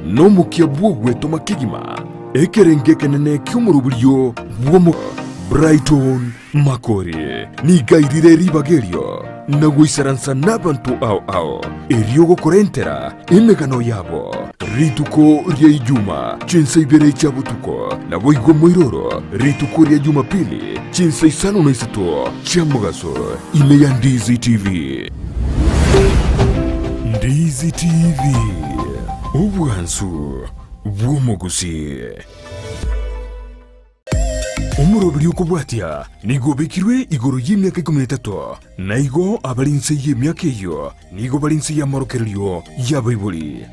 Nomokia bw'ogwetoma kegima, ekerengo ekenene ki'omoroberio bw'omo Brighton Makori nigo airire ribaga erio na goisaransa nabanto ao ao erio gokorentera emegano yabo. Rituko ria Ijuma chinsa ibere chia botuko, naboigo moiroro rituko ria Jumapili chinsa isano na isato chia mogaso ime ya Ndizi TV. Ndizi TV, obwansu bw'omogusii. Omoroberi okobwatia nigo obekirwe igoro y'emiaka ikomi na etato, na igo abare inse y'emiaka eyio nigo bare inse y'amorokererio y'abaibori.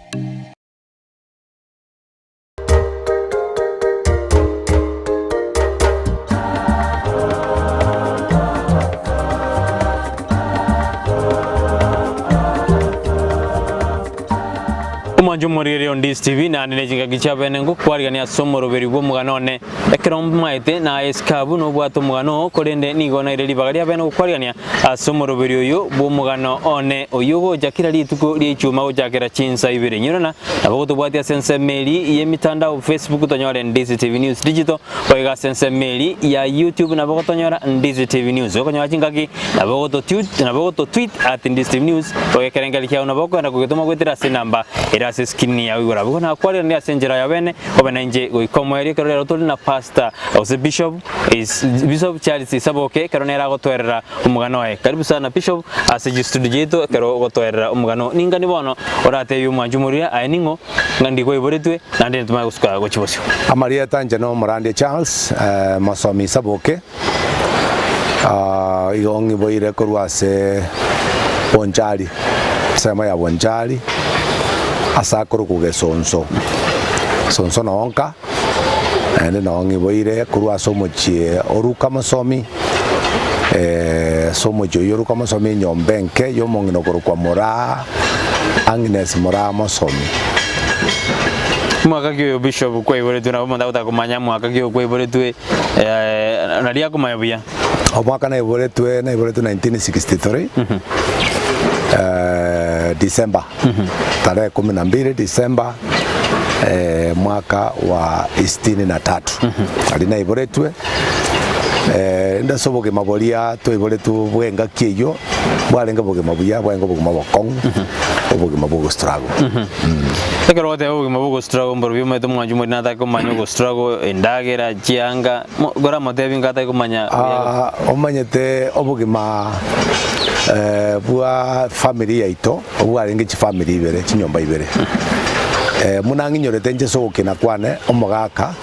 Omwancho omorigereria o Ndisi TV naende ne chingaki chia bene ngokwarigania ase omoroberi bw'omogano one. Ekero mmaete naye esikabu nobwate omogano oo, korende nigo naire ribaga ria bene gokwarigania ase omoroberi oyo bw'omogano one, oyio ogocha kera rituko ria ichuma gochakera chinsa ibere. Inyorana nabo gotobwatia ase ensemo eri y'emitandao Facebook tonyore Ndizi TV News Digital, boigo ase ensemo eri ya YouTube nabo gotonyora Ndizi TV News. Okonyora chingaki nabo gototut nabo gototweet at Ndizi TV News, boigo ekerengerio kiao nabo okogenda kogetoma goetera ase enamba ere ase escreen yao igoro abwo. Nakwarire ase enchera ya bene obe nainche goika omoerio ekero rero tore na Pastor gose Bishop is Bishop Charles Isaboke ekero nere agotoerera omogano oye. Karibu sana Bishop ase chistudio chiaito ekero ogotoerera omogano. Ningani bono oratebie omwanchi omoruya aye ning'o ng'a ndi kwaiboretwe naende ntomanye gosuka gochia bosio. Amarieta inche no Omorandia Charles Mosomi Isaboke, igo ng'iboire korwa ase Bonchari, ensemo ya Bonchari ase akorokwa Gesonso, Gesonso noo nka. Naende nao ng'iboire korwa ase omochie o Luka mosomi, ase omochie oyio o Luka mosomi enyomba enke y'omong'ina okorokwa Moraa, Agnes Moraa mosomi. Mwaka ki oyo Bishop kwaiboretwe nabo omonto agotaka komanya mwaka ki oyo kwaiboretwe nari akomanya buya. Omwaka naiboretwe naiboretwe 1963 December tarehe kumi na mbili December mwaka wa isitini na tatu aria naiboretwe rende ase obogima boria twaiboretwe bw'engaki eyio bwarenge obogima buya bwarenge obogima obokong'u obogima bwa ogostruggle. Ekero ogoteba obogima bwa ogostruggle mborobio omanyete omwanchi omoriri natake komanya ogostruggle endagera chianga mo koramotebi ngatake komanya buya gose. Omanyete obogima bwa family yaito Obwarenge chifamiri ibere, chinyomba ibere. Buna ng'inyorete inche ase ogokina kwane, omogaka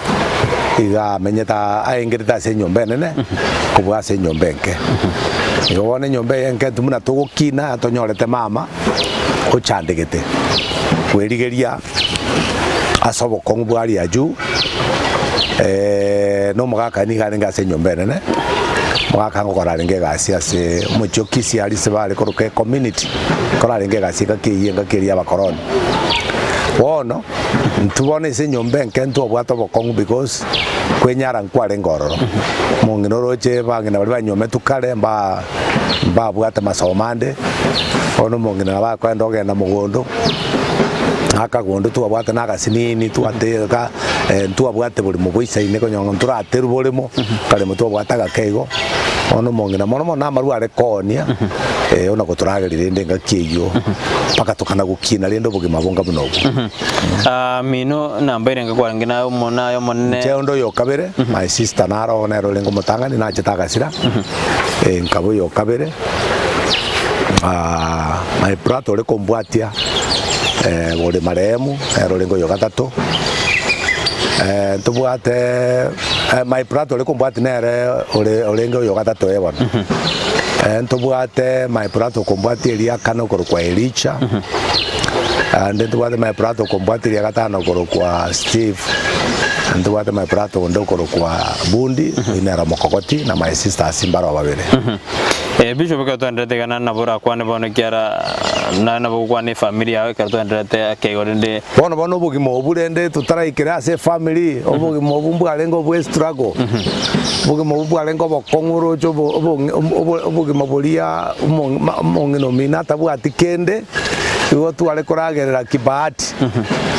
iga amenyete aengerete ase enyomba enene kobua ase enyomba enke. Igo bono enyomba eye enke intwe buna togokina tonyorete mama ochandegete kwerigeria ase obokong'u bwa aria juu na omogaka nigo arenge ase enyomba enene, omogaka ngokora arenge egasi ase omochie o Kisii aria ase bare koroka ecommunity. Korarenge egasi engaki eyio engaki eria y'abakoroni. Bono, intwe bono ase enyomba enke ntwabwate obokong'u because kwenyara nkwarenge ororo. Omong'ina oroche bang'ina baria banyometwe kare mba mbabwate masomo ande, bono omong'ina nabo akoenda ogenda mogondo, na akagondo twabwate na agasinini twateka ntwabwate boremo boisaine konya ng'a ntoraterwe boremo, akaremo twabwate agake igo, bono omong'ina mono mono namarwa are koonia. Ee, ona gotorageria rende engaki eyio, mpaka tokana gokina rende obogima bonga buna obwo. Ah, mino nambaire enga kwarenge naye omo naye omonene. Inche onde oyo okabere, my sister naro oo nere orenge omotang'ani nachete agasira, eh, nkaba oyo okabere, Ah, my brother ore kombwatia, eh, ore marehemu, nere orenge oyo gatato, eh, ntobwate my brother ore kombwatia nere ore orenge oyo gatato eh bono. Ntobwate my brother okombwatia eria kane okorokwa Elisha, naende ntobwate my brother okombwatia eria gatano okorokwa Steve, ntobwate my brother onde okorokwa Bundi, oyio nere omokogoti, na my sisters mbaro babere. Bishop ekero twaenderete iga naende nabo orakwane bono ekiara naende nabo ogokwana efamiri yao ekero twaenderete ake igo rende. Bono bono obogima obwo rende totaraikera ase efamiri, obogima obwo mbwarenge obwa estruggle. Obogima obwo bwarenge obokong'u oroche obogima boria omong'ina omino atabwati kende. Igo tware koragerera kibahati,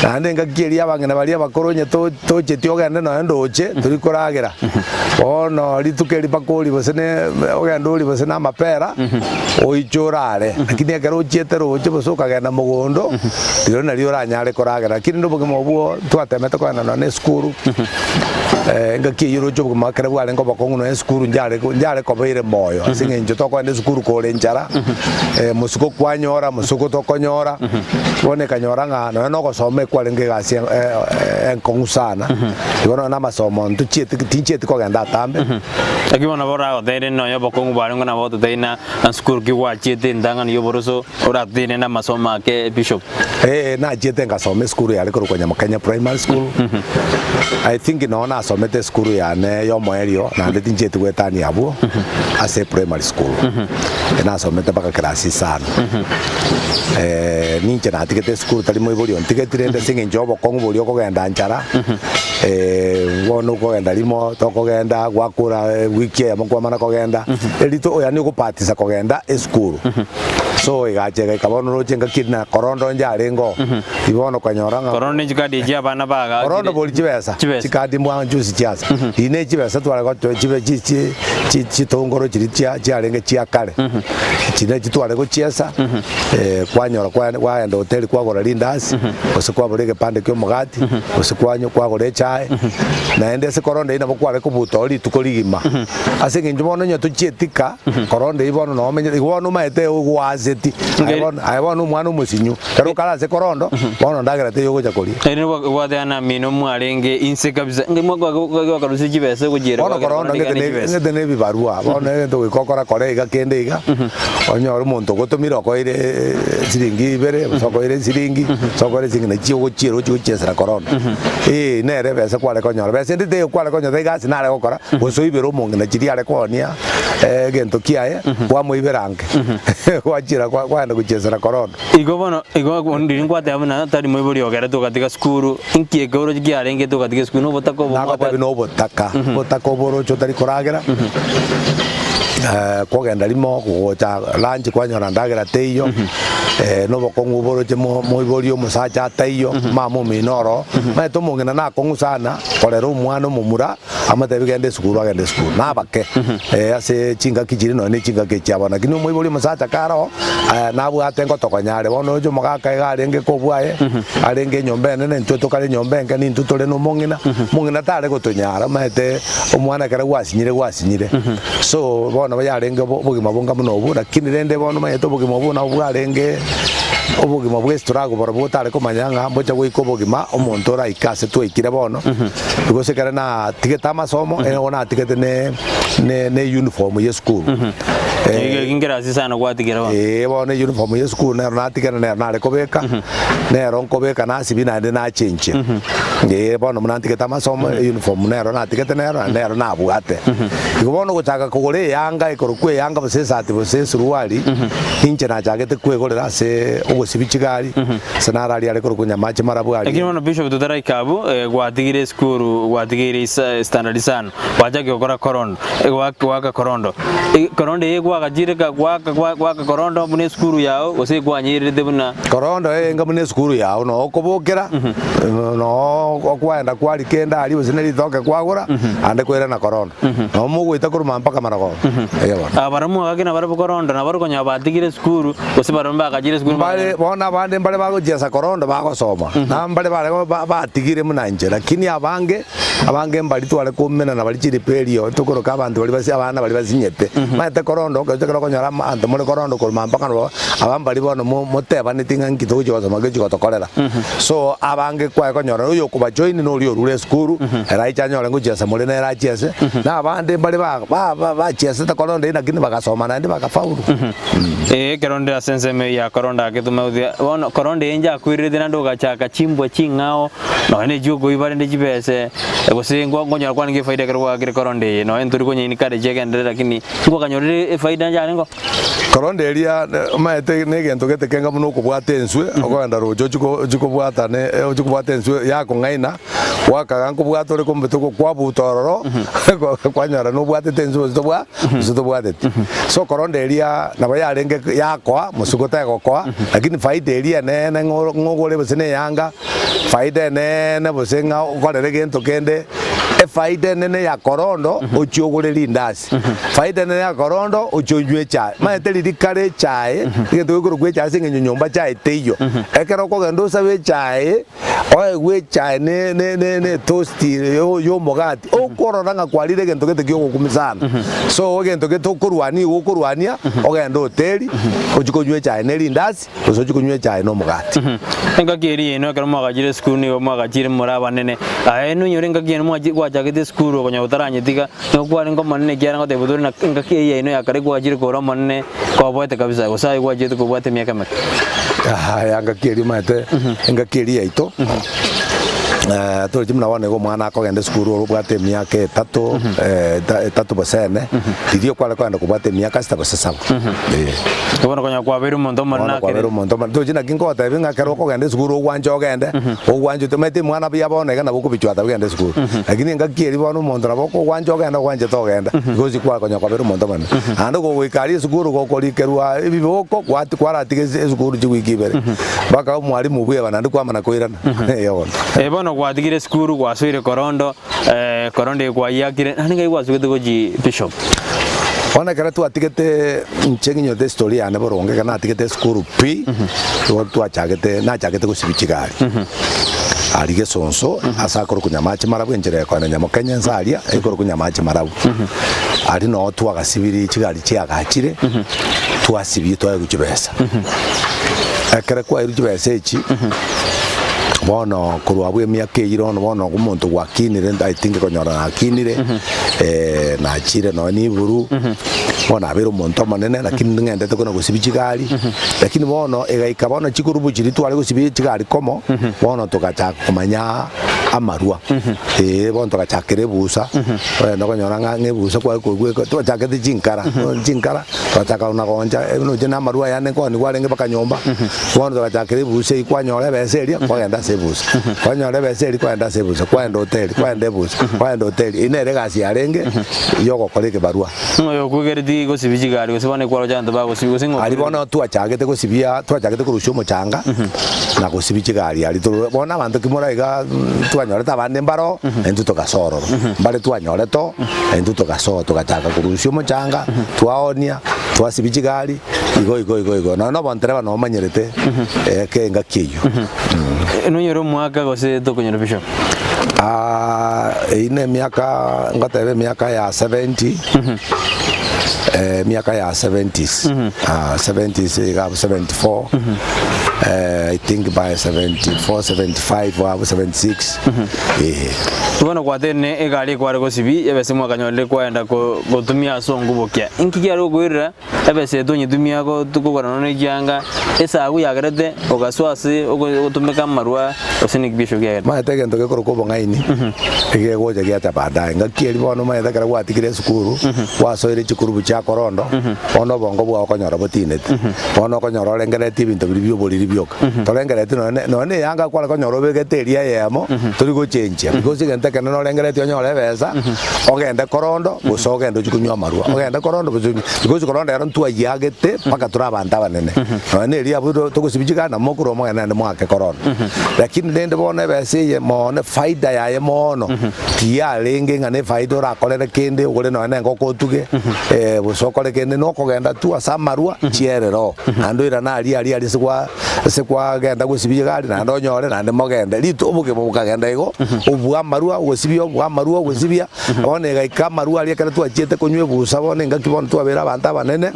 naende engaki eria abang'ina baria abakoro onye to tocheti ogende nonya ndoche tori koragera. Bono rituko eri mpaka orie gose ne ogende orie gose na amapera, oiche orare. Lakini ekero ochiete roche gose okagenda mogondo, rirorio nario oranyare koragera. Lakini rende obogima obwo twatemete kogenda nonya na esukuru, engaki eyio roche obogima ekero bwarenge obokong'u nonya esukuru njare njare koba ere moyo ase eng'encho tokogenda esukuru kore enchara. Mosiko kwanyora, mosiko tokonyora, bono ekanyora ng'a nonya na ogosoma ekwarenge egasi enkong'u sana, igo nonya na amasomo ntochieti tinchieti kogenda atambe. Lakini bono nabo oragoteire nonya obokong'u bwarenge nabo ototebi na sukuru ki gwachiete entang'ani ya oboroso oratotebi na amasomo ake bishop. Ee, nachiete ngasoma esukuru yare korokwa Nyamokenya Primary School, I think noo nasomete esukuru yane ya omoerio naende tinchieti goetania abwo ase primary school. Nasomete mpaka class isano. Ninche natigete esukuru tari moibori ontigeti rende ase eng'encho ya obokong'u boria okogenda nchara, bono okogenda rimo tokogenda gwakora ewiki eyemo kwamana kogenda, erito yaani ogobatisa kogenda esukuru. So egacha egaika bono roche engaki eria na korondo inche arenge oo, bono okanyora ng'a Korondo ne chikadi echia abana bagakire. Korondo bori chibesa, Chibesa. chikadi mbwanchusi chiasa, riina echibesa tware gotoa chibe chi chi chi chitongoro chiria chia chiarenge chia kare, chiria chitware gochiesa, kwanyora kwa kwaenda hoteli kwagora rindasi, gose kwabora egepande kia omogati, gose kwanywa kwagora echae, naende ase korondo eyio nabo kware kobuta oo rituko rigima. Ase eng'encho bono onye tochietika, korondo eyio bono noo omenyete, igo bono omaete ogoaseti, aye bono aye bono omwana omosinyu. Ekero okare ase korondo, bono ndagera teiyo ogocha koria. Ere nigo na mino mwarenge inse kabisa, ngai mwakarusia chibesa ogochiera Bono goakera korondo korondo ng'ete igana ne chibesa. ng'ete na ebibarua, bono egento goika okora kora iga kende iga, onyore omonto ogotomire okoeire siringi ibere, gose okoeire esiringi, gose okoeire esiringi nachi ogochiera ochie gochiesera korondo. Eeh nere ebesa kware konyora, besa ende teiyo kware konyora egasi nare gokora, gose oibere omong'ina chiria are koonia egento kiaye, kwamoibera anke, gwachiera kwaenda gochiesera korondo. Igo bono, igo riria nkwateba buna tari moibori ogerete ogatiga sukuru, inki eke oroche kiarengete ogatiga esukuru? Nobotaka obo Nagotebi mwabwate? nobotaka, obotaka obo oroche otari koragera, kogenda rimo gocha lunch kwanyora ndagera teiyo, nobokong'u obo oroche mo moibori omosacha ataiyo, mama omino oro, omanyete omong'ina nakong'u sana korera omwana omomura. Amotebi genda esukuru agende esukuru nabake ase chingaki chiria nonya ne chingaki echia bono lakini omoibori omosacha kare oo nabwate ngotokonya are bono oche omogaka iga arenge kobwaye arenge enyomba enene intwe tokare enyomba enke nintwe tore na omong'ina omong'ina tare gotonyara omanyete omwana ekero gwasinyire gwasinyire so bono yarenge obogima bonga buna obwo lakini rende bono omanyete obogima obwo nabo bwarenge obogima bwa estruggle borobwo otare komanya ng'a mbocha goika obogima omonto oraike ase twaikire bono. Gose ekero natigete amasomo, nigo natigete ne ne ne uniform ya esukuru. Eki nkerasi sana gwatigera bono. Ee bono uniform ya esukuru nero natigera nero nare kobeka, nero nkobeka nasibia naende nachenchia. Ee bono buna ntigete amasomo, uniform nero natigete nero naende nero nabwate. Igo bono gochaka kogora eyanga ekorokwa eyanga gose esati gose esuruari, inche nachagete kwegorera ase ogosibia chigari. Ase nararia are korokwa Nyamache marabu aria. Lakini bono Bishop totaraika abwo, eh, gwatigire esukuru gwatigeire isa standard isano, gwachakire gokora korondo, eh, goaka goaka korondo. Eh, korondo eye gwagachire ka goaka gwa goaka korondo buna esukuru yao gose ekwanyeirerete buna Korondo eye enga buna esukuru yao noo okobokera, noo okwaenda kwarika ende aria gose ne ritoke kwagora, ande koirana korondo. Noo mogoeta korwa mpaka marogoba. Eeh bono. Aba baria mwagakire nabarabwo korondo nabo okonyora batigire esukuru Gose barabwo mbagachire esukuru Mbare mbagende. bono abande mbare bagochiesa korondo bagosoma, na mbare bare ba- batigire buna inche, lakini abange, abange mbari tware komenana baria chiriperio, tokoroka abanto baria basi abana baria basinyete. Omanyete korondo ekero ekero okonyora ama abanto more korondo korwa mpaka nabo aba mbari bono mo motebaneti ng'a nki togochia gosoma nki gochia gotokorera. So abange kwaye konyora oyo okobajoin noria orure esukuru, ere aiche anyore ngochiesa more nere achiese, na abande mbare ba ba ba bachiesete korondo eyio lakini bagasoma naende bagafaulu. Ee, ekero nde ase ensemo eyio ya korondo agetoma gotiga, bono korondo eye njakoirerete naende ogachaka chimbwa ching'ao, nonya na echiokoiba rende chibese, gose nkwa nkonyora kwarenge efaida ekero gwakire korondo eye, nonya ntori konya encourage egenderere lakini ngwakanyorire efaida yarengeo. Korende eria omanyete negento gete kenga buna okobwata enswe, okogenda roche ochie ko ochie kobwata ne ochie kobwata enswe yakong'aina, gwakaga nkobwata ore kumbe togo kwabuta ororo, kwanyora nobwatete enswe gose tobwa gose tobwateti. So korende eria nabo yarenge yakoa mosuko tegokoa, lakini faida eria eneene ng'o ng'ogore gose na eyanga, faida eneene gose ng'a okorere gento kende, efaida enene ya korondo ochie ogore rindasi. Faida enene ya korondo ochie onywe echae. Omanyete riria kare echae, egento gekorokwa echae ase eng'encho nyomba chae teiyo. Ekero okogenda osabe echae, oegwe echae ne ne ne ne etosti yo ya omogati, okorora ng'a kwarire egento gete kia ogokumia sana. So egento gete okorwania igo okorwania, ogende hoteli, ochie konywa echae ne rindasi. Gose ochie konywa echae na omogati. Engaki eria yaino ekero mwagachire esukuru nigo mwagachire more abanene. Aye nonyore engaki yaino mwachi gwachagete esukuru okonya otaranyetiga, nigo kwarenge omonene ekiagera ngotebia tore na engaki eyio yaino ya kare gwachire kore omonene koboete kabisa, gose aye gwachiete kobwate emiaka emeke. Aya engaki eria omanyete, engaki eria yaito, torochi buna bono iga omwana akogenda esukuru ore obwate emiaka etato, etato gose ene, riria okware kogenda kobwate emiaka sita gose saba. Eh. Bono konya kwabeire omonto omonene Bono akere. kwabera omonto omonene. Tochi naki ngotebia ng'a ekero okogenda esukuru ogwanche ogende, ogwanchete omanyete omwana buya bono iga nabo okobichwata bigende esukuru. Lakini engaki eria bono omonto nabo okogwancha ogende ogwanchete ogenda, because kwakonya kwabera omonto omonene. Naende gogoika aria esukuru gokorikerwa ebiboko gwati kwaratiga ase esukuru chiwiki ibere, mpaka omwalimu bweba naende kwamana koirana. Eeh bono. Eh, bono gwatigire esukuru gwasoire korondo, korondo eye kwayiakire, naende ngai gwasugete gochia bishop? Bono ekero twatigete inche ng'inyorete estory yane boronge ekero natigete esukuru pi, nigo twachagete nachagete gosibia chigari. Aria Gesonso ase akorokwa Nyamache Marabu enchera ekoenda Nyamokenya ense aria ekorokwa Nyamache Marabu. Aria noo twagasibirie chigari chiagachire, twasibia twaerwa chibesa. Ekero kwaerwa chibesa echi, bono korwa abwo emiaka eyio bono bono omonto gwakinire I think konyora nakinire. Nachire nonya niburu, bono nabeire omonto omonene, lakini ning'endete kona gosibia chigari, lakini bono egaika bono chigurubu chiria tware gosibia chigari komo, bono togachaka komanya amarwa, eh, bono togachakera ebusa, ogenda okonyora ng'a ng'a ebusa kware koigwa eko twachakete chinkara, bono chinkara, twachaka buna gooncha noche na amarwa aya ande nkoonigwa arenge mpaka nyomba, bono togachakera ebusa eywo kwanyora ebesa eria, kwagenda ase ebusa, kwanyora ebesa eria kwagenda ase ebusa, kwagenda hoteli, kwagenda ebusa, kwagenda hoteli, eyio nere egasi yarenge yogokora ekebarua. Ng'o oyokwegereti gosibia chigari gose bono ekwaroche abanto bagosibia gose ng'o Aria bono twachagete gosibia, twachagete korusia omochanga na gosibia chigari aria toro bono abanto ki more iga twanyorete abande mbaro, na intwe togasoa ororo. Mbare twanyorete oo, na intwe togasoa togachaka korusia omochanga, twaonia, twasibia chigari, igo igo igo igo. Nonya na obontereba nomanyerete eke engaki eyio. Nonyore omwaka gose tokonyora bishop? Ah, eyio na emiaka ngoteba emiaka ya 70 eh, emiaka ya 70s ah, 70s iga abwo 74 eh, I think by 74 75 abwo 76 eh. Bono gwatenene egari ekware gosibi ebese mwakanyorire kwaenda ko- gotumia ase ongubokia. Inki kiare gokoirera Ebesa eye tonyetumia kogora nonya ne chianga, esabu yagerete ogasoa ase ogotumeka amarwa gose neki biasho kiagerete. Omanyete egento gekorokwa obong'aini, egegocha giacha baadaye. Ngaki eria bono omanyete ekero gwatigire esukuru, gwasoire chikurubu chia korondo, bono obongo bwao okonyora botineti. Bono okonyora orengereretie ebinto biria bia oboriri bioka. Torengereretie nonya ne nonya ne eyanga kware konyora obegete eria eyemo, tori gochenchia because egento ekenene orengereretie onyore ebesa, ogende korondo, gose ogende ochie konywa amarwa, ogende korondo gose onywe. Because korondo ero ntwayiagete mpaka tore abanto abanene. Nonya na eria abwo togosibia chigari nabo mokorwa omogende naende moake korondo. Lakini rende bono ebesa eye mono efaida yaye mono tiyarenge ng'a nefaida orakorere kende ogore nonya na engoko otuge gose okore kende nokogenda tu ase amarwa chierere oo. Naende oirane aria aria aria ase kwa ase kwagenda gosibia egari naende onyore naende mogende. Rituko obogima bokagenda igo, obua amarwa ogosibia obua amarwa ogosibia. Bono egaika amarwa aria ekero twachiete konywa ebusa bono engaki bono twabeire abanto abanene,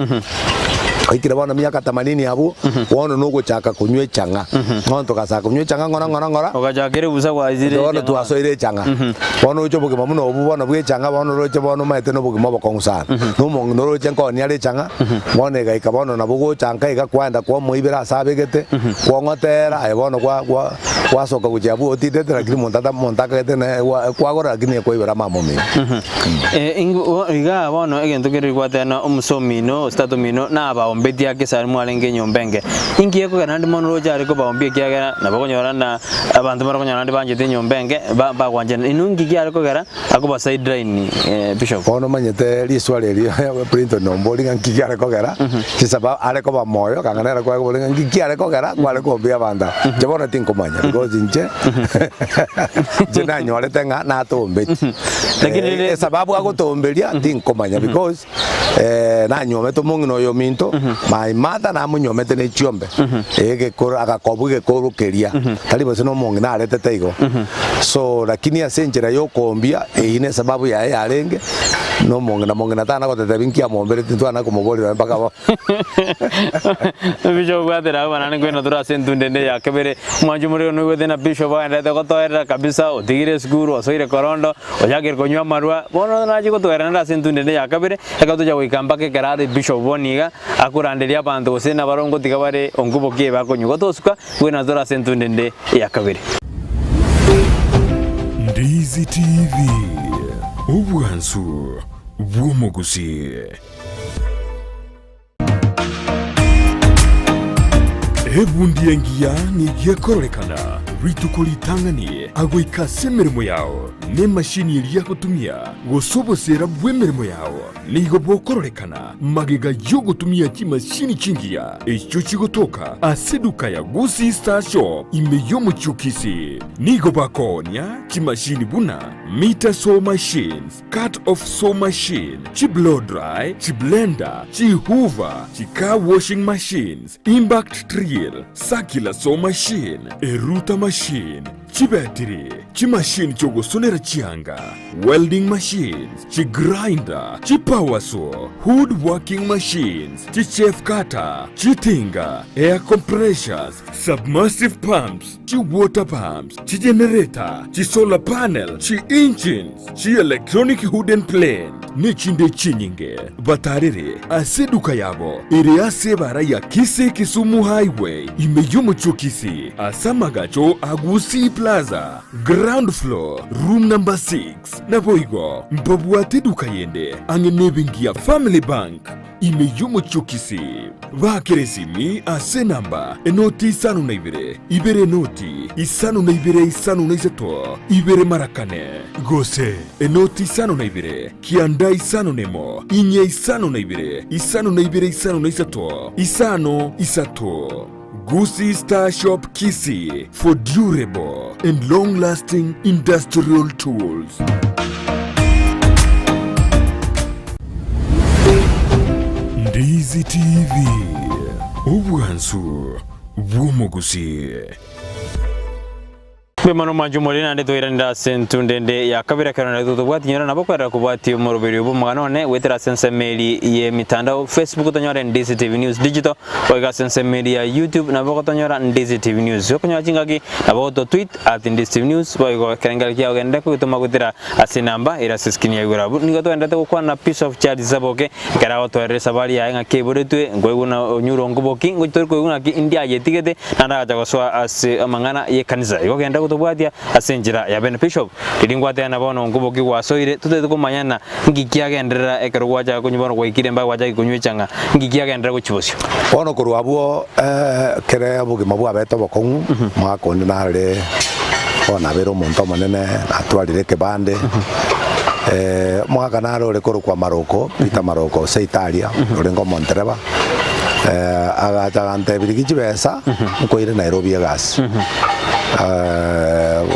oikire bono miaka themanini abwo, bono nogochaka konywa echang'a. Bono togasaka konywa echang'a ng'ora ng'ora ng'ora, Ogachakera ebusa gwachire bono echang'a. twasoire echang'a. Bono oche obogima buna obwo bono bwa echang'a bono oroche bono omanyete na obogima obokong'u sana. Na omong'ina oroche nkooni are echang'a, bono egaika bono nabo gocha nka iga kwaenda kwamoibera ase abegete, kwong'otera aye bono kwa kwa. Gwasoka gochia abwo otindete lakini monto ata monto akagete ne gwa kwagora lakini ekwaibera mama omino. Eh, ingo igaa bono egento kere gwatena omusa omino gose tata omino na abaombi. abaombetie ake esani mwarenge enyomba enke. Inki gekogera naende mono roche are kobaombia ekiagera nabo okonyora na abanto bare okonyora naende banchete enyomba enke ba bagwanchana. Inwe inki kiare kogera akoba sideline Bishop? Bono omanyete riswali erio Clinton ombori ng'a nki kiare kogera, chisaba are koba moyo kang'a nere kware kobori ng'a nki kiare kogera kware kombia abanto aba. Inche bono tinkomanya because inche inche nanyorete ng'a natombeti. Lakini rende- Esababu agotomberia tinkomanya because Nanyuomete omong'ina oyo ominto, my mother namonyuomete ne chiombe, egekoro agakobwa egekoro keria, tari gose na omong'ina aretete igo. So lakini ase enchera ya okoombia, eyio ne esababu yaye yarenge, na omong'ina mong'ina tana gotetebia nki amoombereti ntwana komoboria nonye mpaka bono. Bishop bwatera abwo naende nkoenda tore ase entunda ende ya kabere, omwancho omorero noigwete na bishop agenderete gotoerera kabisa, otigire esukuru, osoire korondo. Ochakire konywa amarwa, bono nachie gotwera naende ase entunda ende ya kabere, ekero tocha goika mpaka ekero are bishop bono iga, akoranderia abanto gose nabarongo tiga bare onkubo ki bakonywa. Igo tosuka, bwena tore ase entunda ende ya kabere. Ndizi TV, obwansu bw'omogusii. Ebundi engiya nigo ekororekana rituko ritang'ani agoika ase emeremo yao, na emashini eria agotumia, gose oboseera bw'emeremo yao nigo bokororekana magega y'ogotumia chimashini chingiya echio chigotoka ase eduka ya Gusii Star Shop ime y'omochie o Kisii. Nigo bakoonia chimashini buna meter saw machines, Cut off saw machine, chi blow dry, chi blender, chi hoover, chi car washing machines, impact drill, circular saw machine, eruta machine, chibetiri, chimachine chiogosonera chianga, welding machines, chi grinder, chi power saw, wood working machines, chi chaff cutter, chitinga, air compressors, submersive pumps, chi water pumps, chi generator, chi solar panel, chi engines, chi electronic wooden plane, ne chinde chinyinge. Batarere ase eduka yabo ere ase ebara ya Kisii Kisumu Highway ime y'omochie o Kisii ase amagacho a Gusii Plaza, ground floor, room number 6. Naboigo mbabwate eduka yende ang'e nebenki ya Family Bank. Ime y'omochie o Kisii, baakere esimi ase enamba enoti isano na ibere, ibere enoti isano na ibere isano na isato, ibere mara kane, gose enoti isano na ibere, kianda isano na emo, inye isano na ibere, isano na ibere isano na isato, isano isato. Gusii Star Shop Kisii for durable and long lasting industrial tools. Ndizi TV, obwansu bw'omogusii. Mbuya mono mwanche omoriri naende twairanire ase entunda ende ya kabere ekero nario totobwati nyora nabo kwerera kobwatia omoroberi obo omogano one goetera ase ensemo eri y'emitandao Facebook tonyore Ndizi TV News Digital goika ase ensemo eri ya YouTube nabo gotonyora Ndizi TV News okonyora chingaki nabo goto tweet at Ndizi TV News boigo ekerengererio kiao gende kogitoma goetera ase enamba ere ase eskrini ya igoro abwo nigo togenderete gokwana na Peace of Charles Saboke Ekero agotoerera esabari yaye ng'aki aiboretwe, nkoigwa buna onyure onkoboki, ngochi tori koigwa ng'aki indi ayetigete, naende agacha gosoa ase amang'ana y'ekanisa. Igo genda gotobwatia ase enchera ya bene. Bishop, riria ngwatebana bono onkoboki gwasoire, totagete komanya ng'a nki kiagenderera ekero gwachaka konywa bono gwaikire mpaka gwachaka konywa echang'a, nki kiagenderera gochia bosio? Bono korwa abwo ekere obogima bwabete obokong'u, omwaka onde nare bono nabeire omonto omonene, natwarire ekebande. Omogaka nare ore korokwa Maroko, Peter Maroko ase Italia, orenge omontereba, agacha agantebia rigia chibesa nkoire Nairobi egasi.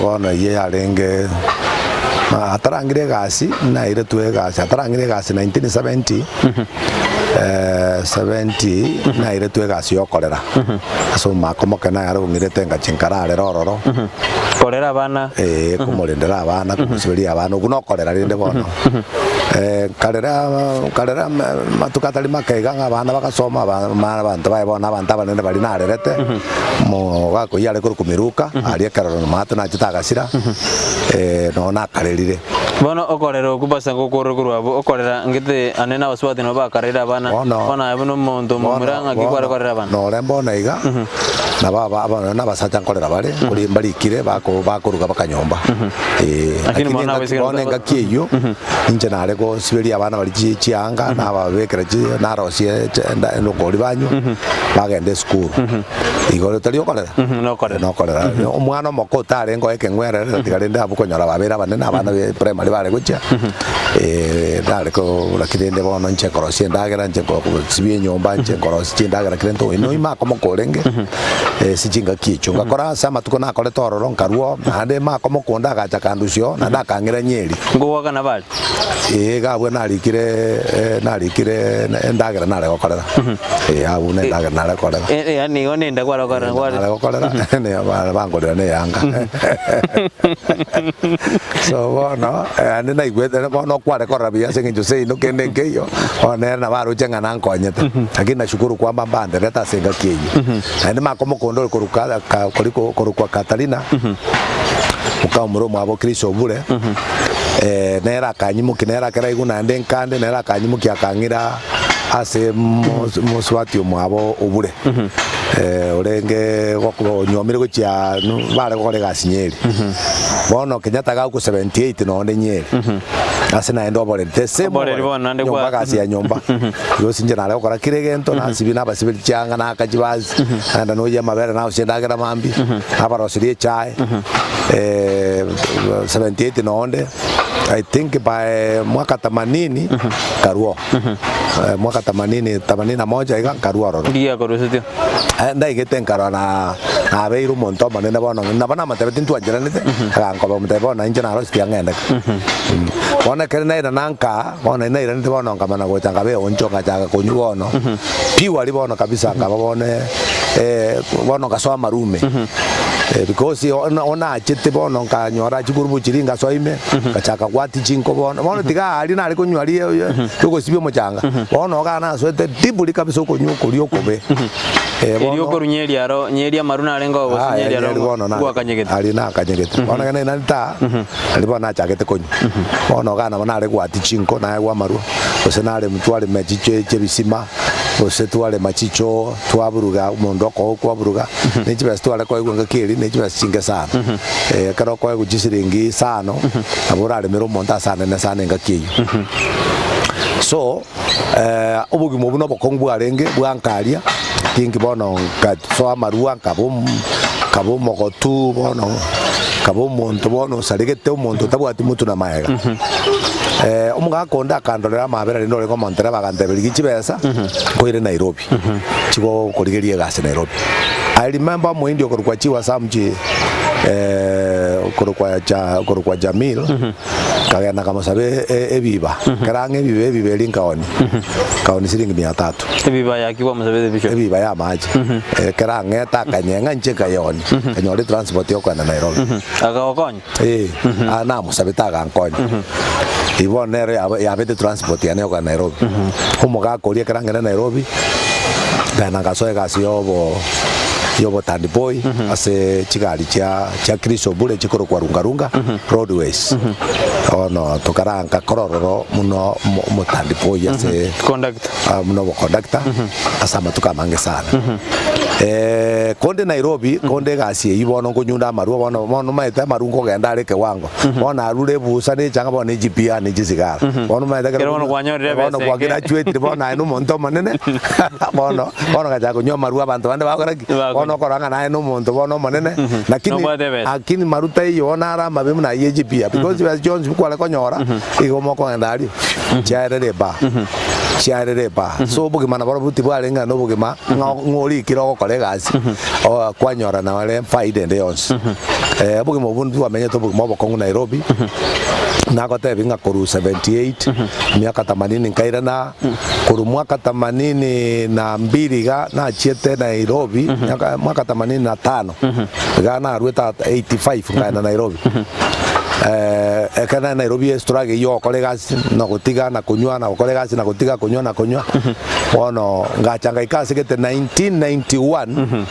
Bono eyio yarenge atarangire egasi, nairetwe egasi, atarangire egasi 1970, 70 nairetwe egasi ya okorera, ase omomaka omoke naye arong'irete ngachia nkararera ororo. Korera abana. Ee, komorendera abana, komosiberia abana, okwo nokorera rende bono. Nkarera nkarera amatuko atari make iga ng'a abana bagasoma, aba abanto baye bono abanto abanene baria narerete, omogaka oyio are korokwa Miruka, aria ekeroro maate nachete agasira, noo nakarerire. Bono okorera okwo basa ngokorire korwa abwo, okorera ngete ane na abasubati nabo bakarerire abana, Bono bono aye buna omonto omomura ng'aki kware korera abana? Nore mbono iga. Nabo aba aba nonya na abasacha nkorera bare, kori mbarikire bako bakoruga bakanyomba. Eh, Lakini lakini bono engaki abaiseke bono engaki eyio, inche nare gosiberia abana baria chi chianga, nababekera chi narosie chi enda endokori banywa, bagenda esukuru. Igo tari okorera? Nokorera. Nokorera. Omwana omoke otarenge oe ekeng'werere, tiga rende abwo konyora babeire abanene, abana be primary bare gochia, nare ko lakini rende bono inche nkorosia endagera, inche nkosibia enyomba, inche nkorosia chindagera kera ento, oino ime akomoka orenge, ase chingaki echio. Ngakora ase amatuko nakorete ororo nkarua oo, naende ime akomoka onde agacha akandusia oo, naende akang'ira Nyeri. Ngogoakana bare? Ee, iga abwo narikire narikire endagera nare gokorera. Ee, abwo buna endagera nare gokorera. Yaani igo nenda kware gokorera kware. Nare gokorera, ne bangorera na eyanga. So bono, naende naigwete bono okware korora buya ase eng'encho seino kende nkeiyo, bono nere nabo aroche ng'a nankonyete. Lakini nashukuru kwamba mbanderete ase engaki eyio. Naende maka omokondo ore korokwa ka korikwa korokwa Katarina, mokamura omwabo Chris Obure, nere akanyimokia nere akera aigwe naende nkande, nere akanyimokia akang'ira ase mos mosubati omwabo Obure, orenge gokoba onyuomire gochia nu bare gokora egasi Nyeri. Bono Kenyatta gakwa 78 nonde Nyeri, ase naende oboreri the same Oboreri bono naende nyomba kwa- egasi ya nyomba. Igo inche nare gokora kera egento, nasibia nabasiberia chianga, naaka chibasi, naenda noyia amabere naosia endagera mambia, nabaroseria echae, 78 nonde, I think by mwaka themanini nkarwa oo, mwaka themanini themanini na moja iga nkarwa ororo. Ndigia akorusetie. Ndaigete nkarora na nabeire omonto omonene bono, nabo namotebetie ntwancheranete, agankoba omotebia bono inche naroseti ang'ende. Bono ekero nairana nkaa, bono nari nairanete bono nkamana gocha nkaba eoncho ngachaka konywa bono, purely bono kabisa nkaba bono bono nkasoa amarume, because ona onachete bono nkanyora chigurubu chiria nkasoa ime, ngachaka gwatia chinko bono, bono tiga aria nare konywa aria yogosibia omochanga, bono iga nasoete deeply kabisa okonywa okoria okobe. Erio okorwa Nyeri aro, Nyeri amaru narenge oo gose Nyeri aro gwakanyegete? Aria nakanyegete. Bono ekero nainanete aa, aria bono nachagete konywa. Bono iga nabo nare gwatia chinko naegwa amarwa, gose narem twarema chicho chi'ebisima, gose twarema chichoo, twaburuga omonto okoa kwaburuga, ne chibesa tware koegwa engaki eria ne chibesa chinke sana. Ekero okoegwa chisiringi isano, nabo oraremere omonto ase anene sana engaki eyio. So, obogima obwo nobokong'u bwarenge bwankaria, tinki bono nkasoa amarwa nkaba omo nkaba omogotu bono, nkaba omonto bono osaregete omonto otabwati motwe na magega. Omogaka onde akandorera amabera rende orenge omontereba agantebia rigia chibesa nkoire Nairobi, chigokorigeria egasi Nairobi. I remember omohindi okorokwa Chiwa Samji okorokwa ja okorokwa Jamil. Nkagenda nkamosaba ebiba, ekero ang'e ebiba ebiba eria nkaonia, nkaonia siringi mia tatu. Ebiba yaki kwamosabete bishop? Ebiba ya amache. Ekero ang'ete akanyeng'a inche nkayeonia, nkanyora etransport ya okogenda Nairobi. Akagokonya? Eh, aa namosabete agankonya. Igo bono nero yaba yabete transport yane ya okogenda Nairobi. Omogaka oria ekero ang'ende Nairobi, nkagenda nkasoa egasi ya obo ya obotandiboi ase chigari chia chia Chris Obure chikorokwa Lunga Lunga. Roadways. Bono tokaranka korororo muno omo- omotandiko oyio ase Conductor. ah, buna oboconductor ase amatuko amange sana. Eh, konde Nairobi, konde egasi eyio bono nkonyunda amarwa bono bono omanyete amarwa nkogenda are ekewango. Bono narure ebusa na echang'a bono na echipia na echisigara. Bono omanyete Ekero bono kwanyorire bono ebesa eke. kwagraduatire bono aye na omonto omonene bono bono ngachaka konywa amarwa abanto bande bagokora ki? Bakonywa. Bono okorora ng'a naye na omonto bono omonene lakini Nobwate ebesa. Lakini maruta eyio bono naro amabe buna ayio echipia, because chibesa chionsi kware konyora, igo mokogenda aria, chiaerire ebaa, chiaerire ebaa. So obogima naborobwo tibwarenge ng'a na obogima ng'a ng'a orikire ogokora egasi, o kwanyora nore faida ende yonsi. Obogima obwo ntwamenyete obogima obokong'u Nairobi, nagotebia ng'a korwa 78, miaka themanini nkairana. Korwa mwaka themanini na mbili iga nachiete Nairobi, miaka mwaka themanini na tano iga naruete at 85 nkaenda Nairobi. Ekero nare Nairobi estruggle eywo ogokora egasi na gotiga na konywa na gokora egasi na gotiga konywa na konywa, bono ngacha ngaika ase gete 1991,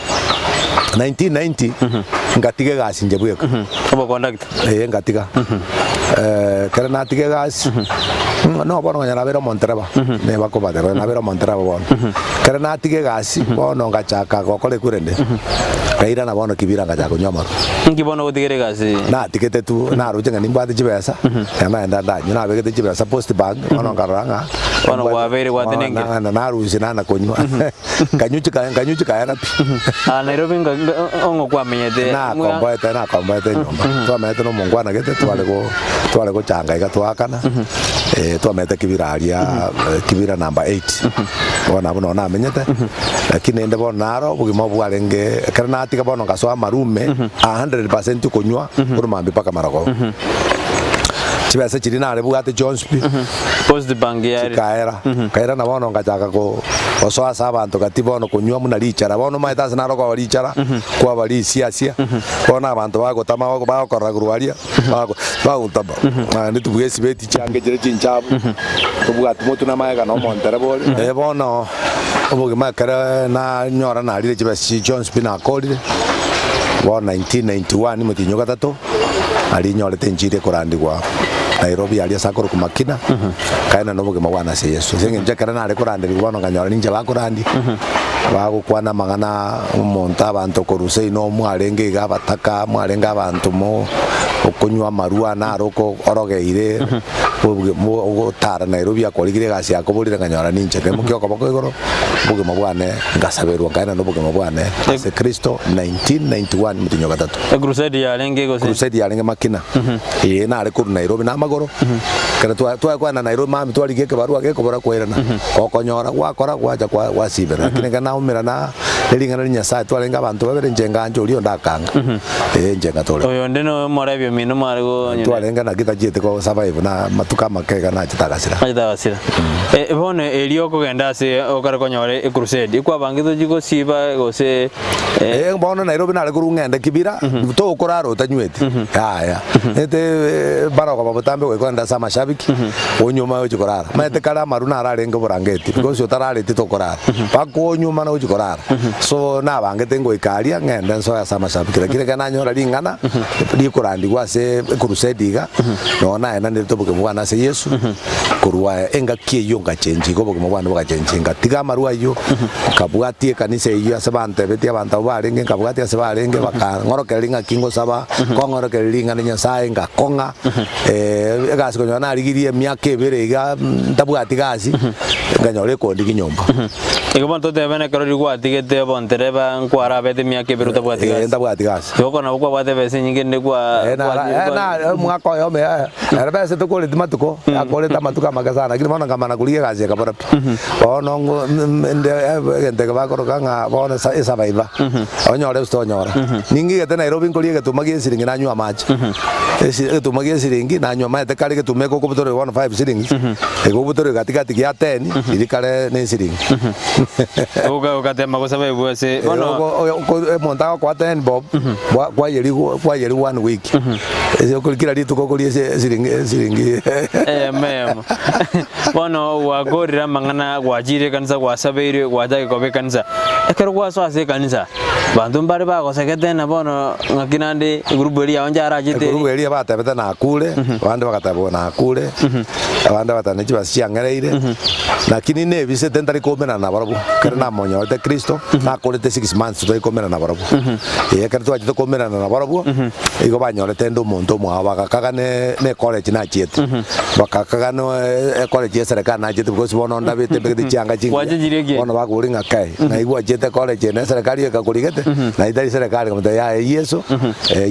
1990. Ngatiga egasi inche bweka. Obokondakta. Ee, ngatiga. Ekero natiga egasi, no bono onye nabeire omontereba, nebakobateba nabeire omontereba bono. Ekero natiga egasi, bono ngachaka gokora ekurende, nkairana bono kibira ngachaka konywa amarwa. Inki bono ogotigera egasi? Natigete tu, naroche ng'a nimbwate chibesa, ekero nagenda ndanywe, nabegete chibesa post bank, bono nkarora ng'a Bono kwabeire gwatenenire. Bono narusia nana konywa. Nkanywa chika nkanywa chikaera pi. Ah, Nairobi nga- nga- ong'o kwamenyete Nakomboete nakomboete enyomba. Twamenyete na omongwana gete tware go tware gochanga iga twaakana. Eh, twamenyete Kibira aria eh, Kibira number 8. Bono abwo noo namenyete. Lakini rende bono naro obogima obo bwarenge ekero natiga bono ngasoa amarume 100% konywa korwa mambia mpaka marogoba. Chibesa chiria narebwate chionsi pi. Post bank yare. Chikaera. Nkairana bono ngachaka ko gosoa ase abanto gati bono konywa buna richara. Bono omanyete ase naro koba richara, kwaba risiasia, bono abanto bagotama bago bagokorora korwa aria, bago bagotama. Naende tobua esibeti chiange chire chinchafu, tobwati motwe na amaega na omontereba ore. Eh bono, obogima ekere nanyora narire chibesa chiria chionsi pi nakorire, bono 1991 omotienyi o gatato, aria inyorete enchiri ekorandigwa Nairobi aria ase akorokwa Makina, nkaenana obogima bwane ase Yeso. Ase eng'encho ekero nare koranderigwa bono nkanyora ninche bakorandia, bagokwana amang'ana omonto abanto korwa seino mwarenge iga abataka, mwarenge abanto mo okonywa amarwa naro oko orogeire, ogotara Nairobi akorigire egasi yakoborire nkanyora ninche. Nkaimokia okoboko igoro, obogima bwane nkasaberwa nkaenana obogima bwane ase Kristo 1991 omotienyi o gatato. Ecrusade yarenge gose? Crusade yarenge makina. Ee, nare korwa Nairobi namagoro. Ekero twa tware kogenda Nairobi mambia twarigia ekebarua gekobora koirana. Gokonyora gwakora gwacha kwa gwasibera. Lakini ekero naumera na ring'ana ria Nyasaye twarenge abanto babere inche ngancha oria onde akanga. Ee, inche ngatore. Oyo onde no omorebi omino mware go Twarenge naki tachiete ko survive na amatuko amake iga nachete agasira. Nachete agasira. Eh, bono erio okogenda ase okare konyora ecrusade, ekwabangete ochie gosiba gose Eh, bono Nairobi nare korwa ng'ende Kibira, tokorara otanyweti. Yaya. Ete barogoba botambe goika ogende ase amashabiki, onywe ochi korara. Omanyete kare amaru naro arenge oborangeti, because otarareti tokorara. Mpaka onywe omane gochi korara. So nabangete ngoika aria ng'ende nsoe ase amashabiki, lakini ekero nanyora ring'ana rikorandigwa ase ecrusade iga, nonya naenanirete obogima bwane ase Yeso, Korwa engaki eyio ngachenchia, igo obogima bwane bogachenchia, ngatiga amarwa ayio, nkabwatia ekanisa eyio ase bantebetie abanto abwo barenge, nkabwatia ase barenge, bakang'orokereria ng'aki ngosaba, kong'orokereria ring'ana ria Nyasae, ngakong'a, egasi konyora narigirie emiaka ebere iga ntabwati gasi, nkanyora ekondigia nyomba. Igo bono totebe nekero riria gwatigete obontereba nkwarabete emiaka ebere otabwati Ee, gasi. ntabwati gasi. Igo okona nabo kwabwate ebesa enyinge rende kwa Eh, nara- eh, na- omwaka oyomo eh, ere besa tokoreti matuko, akorete amatuko amake sana, lakini bono nkamana korigia egasi ekabora pi. Bono ngo- m- m- nde eh, egento eke bakoroka ng'a bono esa- esurvivor, onyore gose tonyora. Ning'igete Nairobi nkoria egetuma gia esiringi nanywa amache, esi egetuma gia esiringi nanywa omanyete kare egetuma eke okobutorera bono five shillings, ekobutorerwa gatigati gia ten, riria kare ne esiringi. Oga- ogatema gosaba ebu ase bono Omonto agokoa ten bob, kwayeriwa kwayeriwa one week. Ase okori kera rituko okoria ase esiringi esiringi. Eyemo eyemo. Bono gwakorire amang'ana gwachire ekanisa gwasabeirwe gwachaka koba ekanisa. Ekero gwasoa ase ekanisa, banto mbare bagosegete na bono ng'aki naende egroup eria yao njarachete Egroup eria batebete nakure, abande bagateba bono nakure. Abande bagateba ne chibesa chiang'ereire, lakini nebisete ntari koumerana nabarabwo. Ekero namonyorete Kristo, nakorete six months totari koumerana nabarabwo. Ee, ekero twachete koumerana nabarabwo, igo banyorete inde omonto omwabo, bagakaga ne ne ecollege nachiete, bagakaga no ecollege ya eserekari nachiete because bono ndabete mbegete chianga chingiya, Gwachichirie ki? bono bakoboria ng'a kai, ng'ai gwachiete ecollege eye na eserekari ekakorigete? Na etari serekari, nkamotebia yaya Yeso,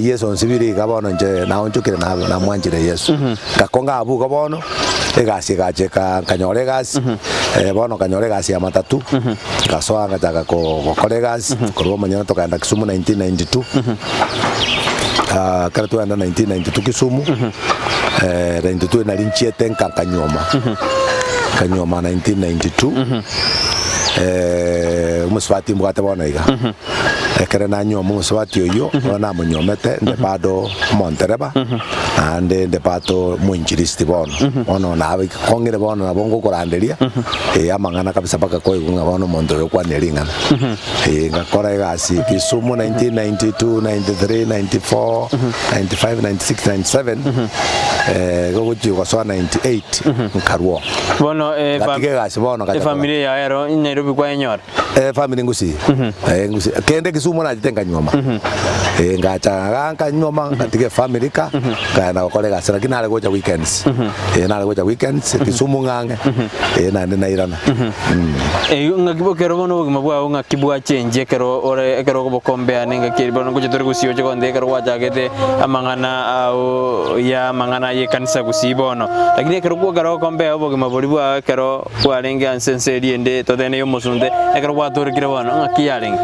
Yeso onsibire iga bono inche naonchokire na namwanchire Yeso. Ngakonga abwo igo bono, egasi egacha eka nkanyora egasi, bono nkanyora egasi ya matatu, ngasoa ngachaka ko gokora egasi, korwa omonyene tokaenda Kisumu 1992, ekero twagenda 1992 Kisumu, 92 nari nchiete nka nkanyuoma, nkanyuoma 1992, omosubati mbwate bono iga. Ekere nanyuoma omosubati oyio, nigo namonyuomete nde bado omontereba, naende nde bado omoinjilisti bono. Bono nabekong'ire bono nabo ngokoranderia, eh, amang'ana kabisa mpaka koigwa ng'a bono omonto oyo okwanire ring'ana. Eh, ngakora egasi Kisumu 1992, 93, 94, 95, 96, 97, eh, igo gochia gosoa 98 nkarwa oo. Bono eh, fam- Ngatiga egasi bono ngacha kora. efamiri yaye ero Nairobi kwayenyora? Eh, family ngusi eh, ngusi kende Kisumu nachete nkanyuoma eh, ngacha iga nkanyuoma ngatiga efamily ka nkaenda gokora egasi lakini nare gocha weekends eh, nare gocha weekends Kisumu ng'ang'e eh, naende nairana mm. Eyio ng'aki bo ekero bono obogima bwao ng'aki bwachenchia ekero ore ekero okobokombea na engaki eria bono ngocha tore gusii oche gontebia ekero gwachagete amang'ana ao ya amang'ana ya ekanisa gusii bono. Lakini ekero ekero ogokombea obogima boria bwao ekero Kwarenge ase ense eria ende totene y'omosunte, ekero gwatorekire bono, ng'aki yarenge?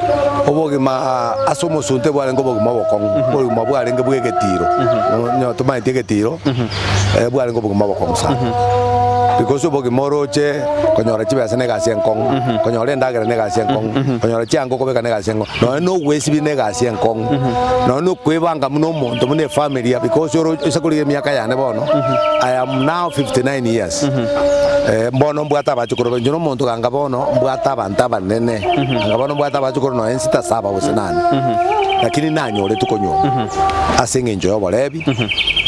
Obogima ase omosunte bwarenge obogima obokong'u, obogima bwarenge bw'egetiro, onye tomaeti egetiro, bwarenge obogima obokong'u sana. Because obogima oroche konyora chibesa na egasi enkong'u, konyora endagera na egasi enkong'u, konyora chianga okobeka na egasi enkong'u, nonye na ogwesibia na egasi enkong'u, nonye na okwebanga buna omonto buna efamiri because oroche ase korigia emiaka yane bono, I am now 59 years. Bono mbwate abachukuru bainche, na omonto ganga bono mbwate abanto abanene, ganga bono mbwate abachukuru nonya ensita saba gose nane, lakini nanyoretwe konyuoma ase eng'encho y'oborebi,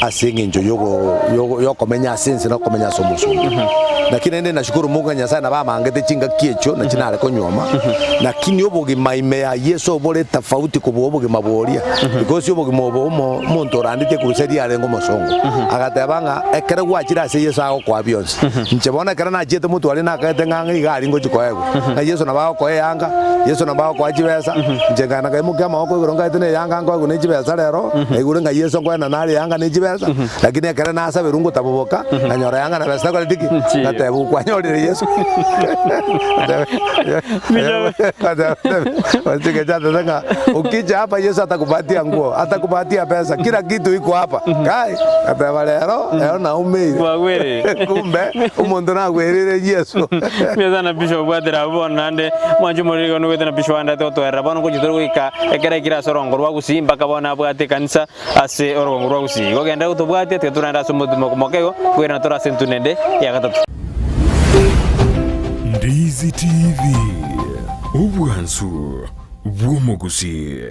ase eng'encho yogo yogo yokomenya ase ense na okomenya ase omosomba. Lakini naende nashukuru Mungu ng'a Nyasaye nabo amangete chingaki echio nachi nare konyuoma, lakini obogima ime ya Yeso bore tofauti kobua obogima boria, because obogima obo omo omonto orandetie crusade arenge omosongo, agateba ng'a ekero gwachire ase Yeso agokoa bionsi. Inche bono ekero nachiete motwe aria nakaete ng'a ang'e iga aria ngochia koegwa, ng'a Yeso nabo agokoa eyanga, Yeso nabo agokoa chibesa, inche nkagenda nkaimokia amaboko igoro nkaete na eyanga nkoegwa ne chibesa rero, naigure ng'a Yeso nkoenana are eyanga ne chibesa, lakini ekero nasaberwe ngotaboboka, nkanyora eyanga na besa takoreti ki? Nchiyo. Ngateba okwanyorire Yeso. Atete ng'a ukija hapa Yesu atakupatia nguo, atakupatia pesa, kila kitu iko hapa. Kai, ngateba rero, rero naumeire. Bwagwerire. Kumbe, omonto nagwerire Yeso. Mbuya sana Bishop obwatire abwo bono naende mwanche omoriri igo nogwete na Bishop andete gotoerera bono ngochia tore goika ekero aikire ase orongo rwa Gusii mpaka bono abwate ekanisa ase orogongo rwa Gusii. Igo genderera gotobwatia tiga torende ase omotimo moke igo koirana tore ase entunda ende ya gatato. Ndizi TV, obwansu bw'omogusii.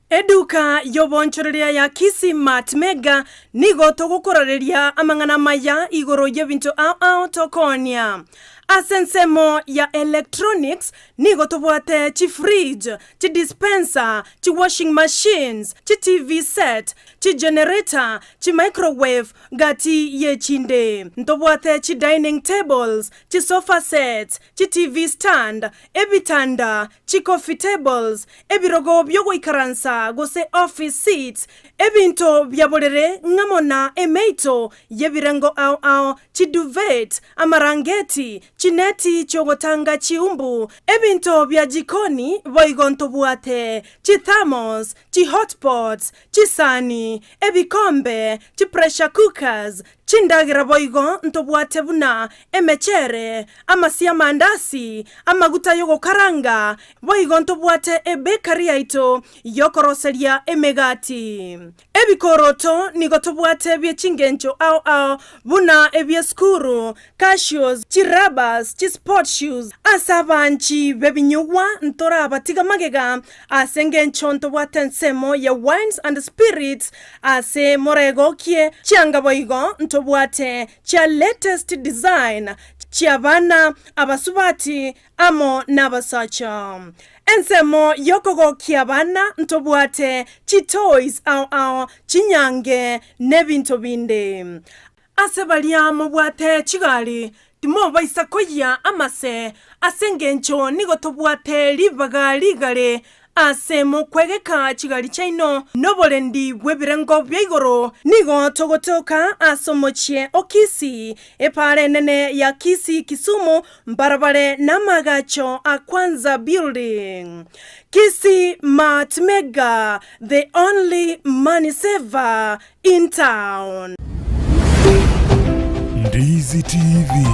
Eduka y'oboonchoreria ya Kisii Mart Mega nigo togokorareria amang'ana amaya igoro y'ebinto ao ao tokoonia. Ase ensemo ya electronics nigo tobwate chifridge, chidispenser, chiwashing machines, chiTV set, chigenerator, chimicrowave gati y'echinde. Ntobwate chidining tables, chisofa sets, chiTV stand, ebitanda, chicoffee tables, ebirogo bi'ogoikaransa gose office seats, ebinto bia borere ng'amo na emeito y'ebirengo ao ao, chiduvet, amarangeti, chineti chi'ogotanga chiumbu, ebinto bia jikoni, boigo ntobwate chithermos, chihotpots, chisani, ebikombe, chipressure cookers, Chindagera boigo ntobwate buna emechere, amasio 'amandasi, amaguta y'ogokaranga, boigo ntobwate ebekari yaito y'okoroseria emegati. Ebikoroto nigo tobwate bie chingencho ao ao buna ebi'esukuru, cashews, chirabas, chisport shoes. Ase abanchi b'ebinyugwa ntorabatiga magega ase engencho ntobwate ensemo ya wines and spirits ase moregokie chianga boigo ntobwate chia latest design chi'abana, abasubati amo nabasacha. Ensemo y'okogokia abana ntobwate chitoys ao ao, chinyange nebinto binde. Ase baria mobwate chigari, timobaisa koyia amase, ase engencho nigo tobwate ribaga rigare ase mokwegeka chigari chiaino noborendi bw'ebirengo bia igoro. Nigo togotoka ase omochie o Kisii, epaara enene ya Kisii Kisumu, mbarabare namagacho a Kwanza Building. Kisii Mart Mega, the only money saver in town. Ndizi TV,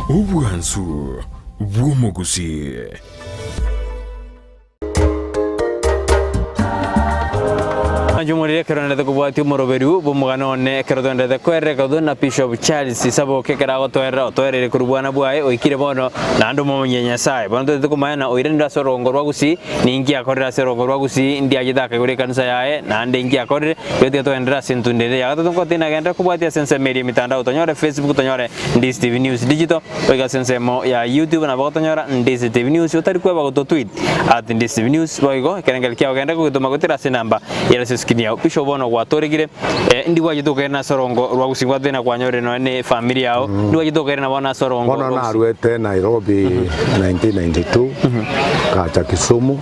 obwansu bw'omogusii. Mwanche omoriri ekero nendete kobwatia omoroberio bw'omogano one, ekero twenderete koerera ekero na Bishop Charles Saboke ekero agotoerera otoereire korwa bwana bwaye oikire bono naende omomonyi ya Nyasae. Bono totagete komanya na oiranire ase orogongo rwa Gusii ninki akorire ase orogongo rwa Gusii ndi achete akaigora ekanisa yaye naende inki akorire igo tiga togenderere ase entunda ere ya gatato nkotiga nagenderere kobwatia ase ensemo eria emitandao tonyore Facebook tonyore Ndisi TV News Digital goika ase ensemo ya YouTube nabo gotonyora Ndisi TV News otari kweba gototweet at Ndisi TV News boigo ekerengerio kiao genda gogetoma gotera ase enamba ere ase escreen yao Bishop bono gwatoregire eh, ndi gwachete okairana ase orongo rwa gusii gwatete na kwanyorire nonya ne efamiri yao ndi gwachete okairana bono ase orongo Bono rwa gusii naruete Nairobi 1992 ngacha Kisumu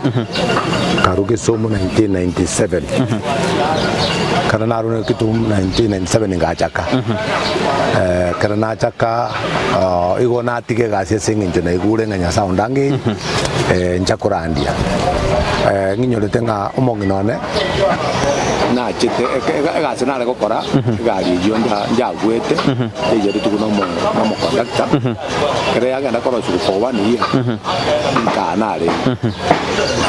nkarwa Kisumu 1997 ekero narure Kisumu 1997 ngachaka Ekero nachaka igo natiga egasi ase eng'encho naigure ng'a Nyasae ondangeire ncha korandia. Ng'inyorete ng'a omong'ina one nachete egasi nare gokora egari eyio njaguete yaiyeretigwe na omokondakta ekero yagenda korosiwa for one year nkaa narenge.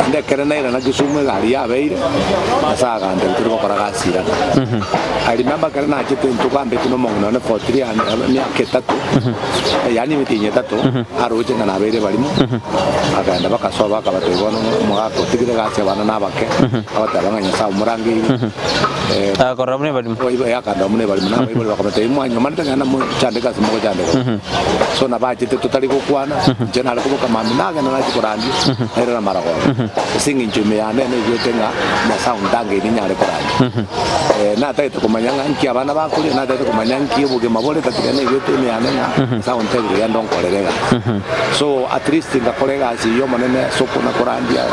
Naende ekero nairana Kisumu egari yabeire Nyasae agantebia tori gokora gasi irana. I remember ekero nachete intwe kwambeti na omong'ina one for three and emiaka etato, yaani emetienyi etato, aroche ng'a nabeire barimo, akaenda bakasoa bakabatebia bono omogaka otigire egasi abana na abake, agateba ng'a Nyasae omorangeirie, Agakorora buna ebarimo. Oibo akandora buna ebarimo, na abaibori bakamotebia mwanyomanete ng'a namochandeke ase mogochandeka. So nabachete totari gokwana, inche nare koboka mambia nagenda nachia korandia, nairana maragoba. Ase eng'encho ime yane naigwete ng'a Nyasae ontangeire nyare korandia. Natagete komanya ng'a nki abana bakoria, natagete komanya nki obogima bore, tatiga naigwete ime yane ng'a Nyasae ontebirie genda onkorere egasi. So at least ngakora egasi eyio Omonene ase okona korandia,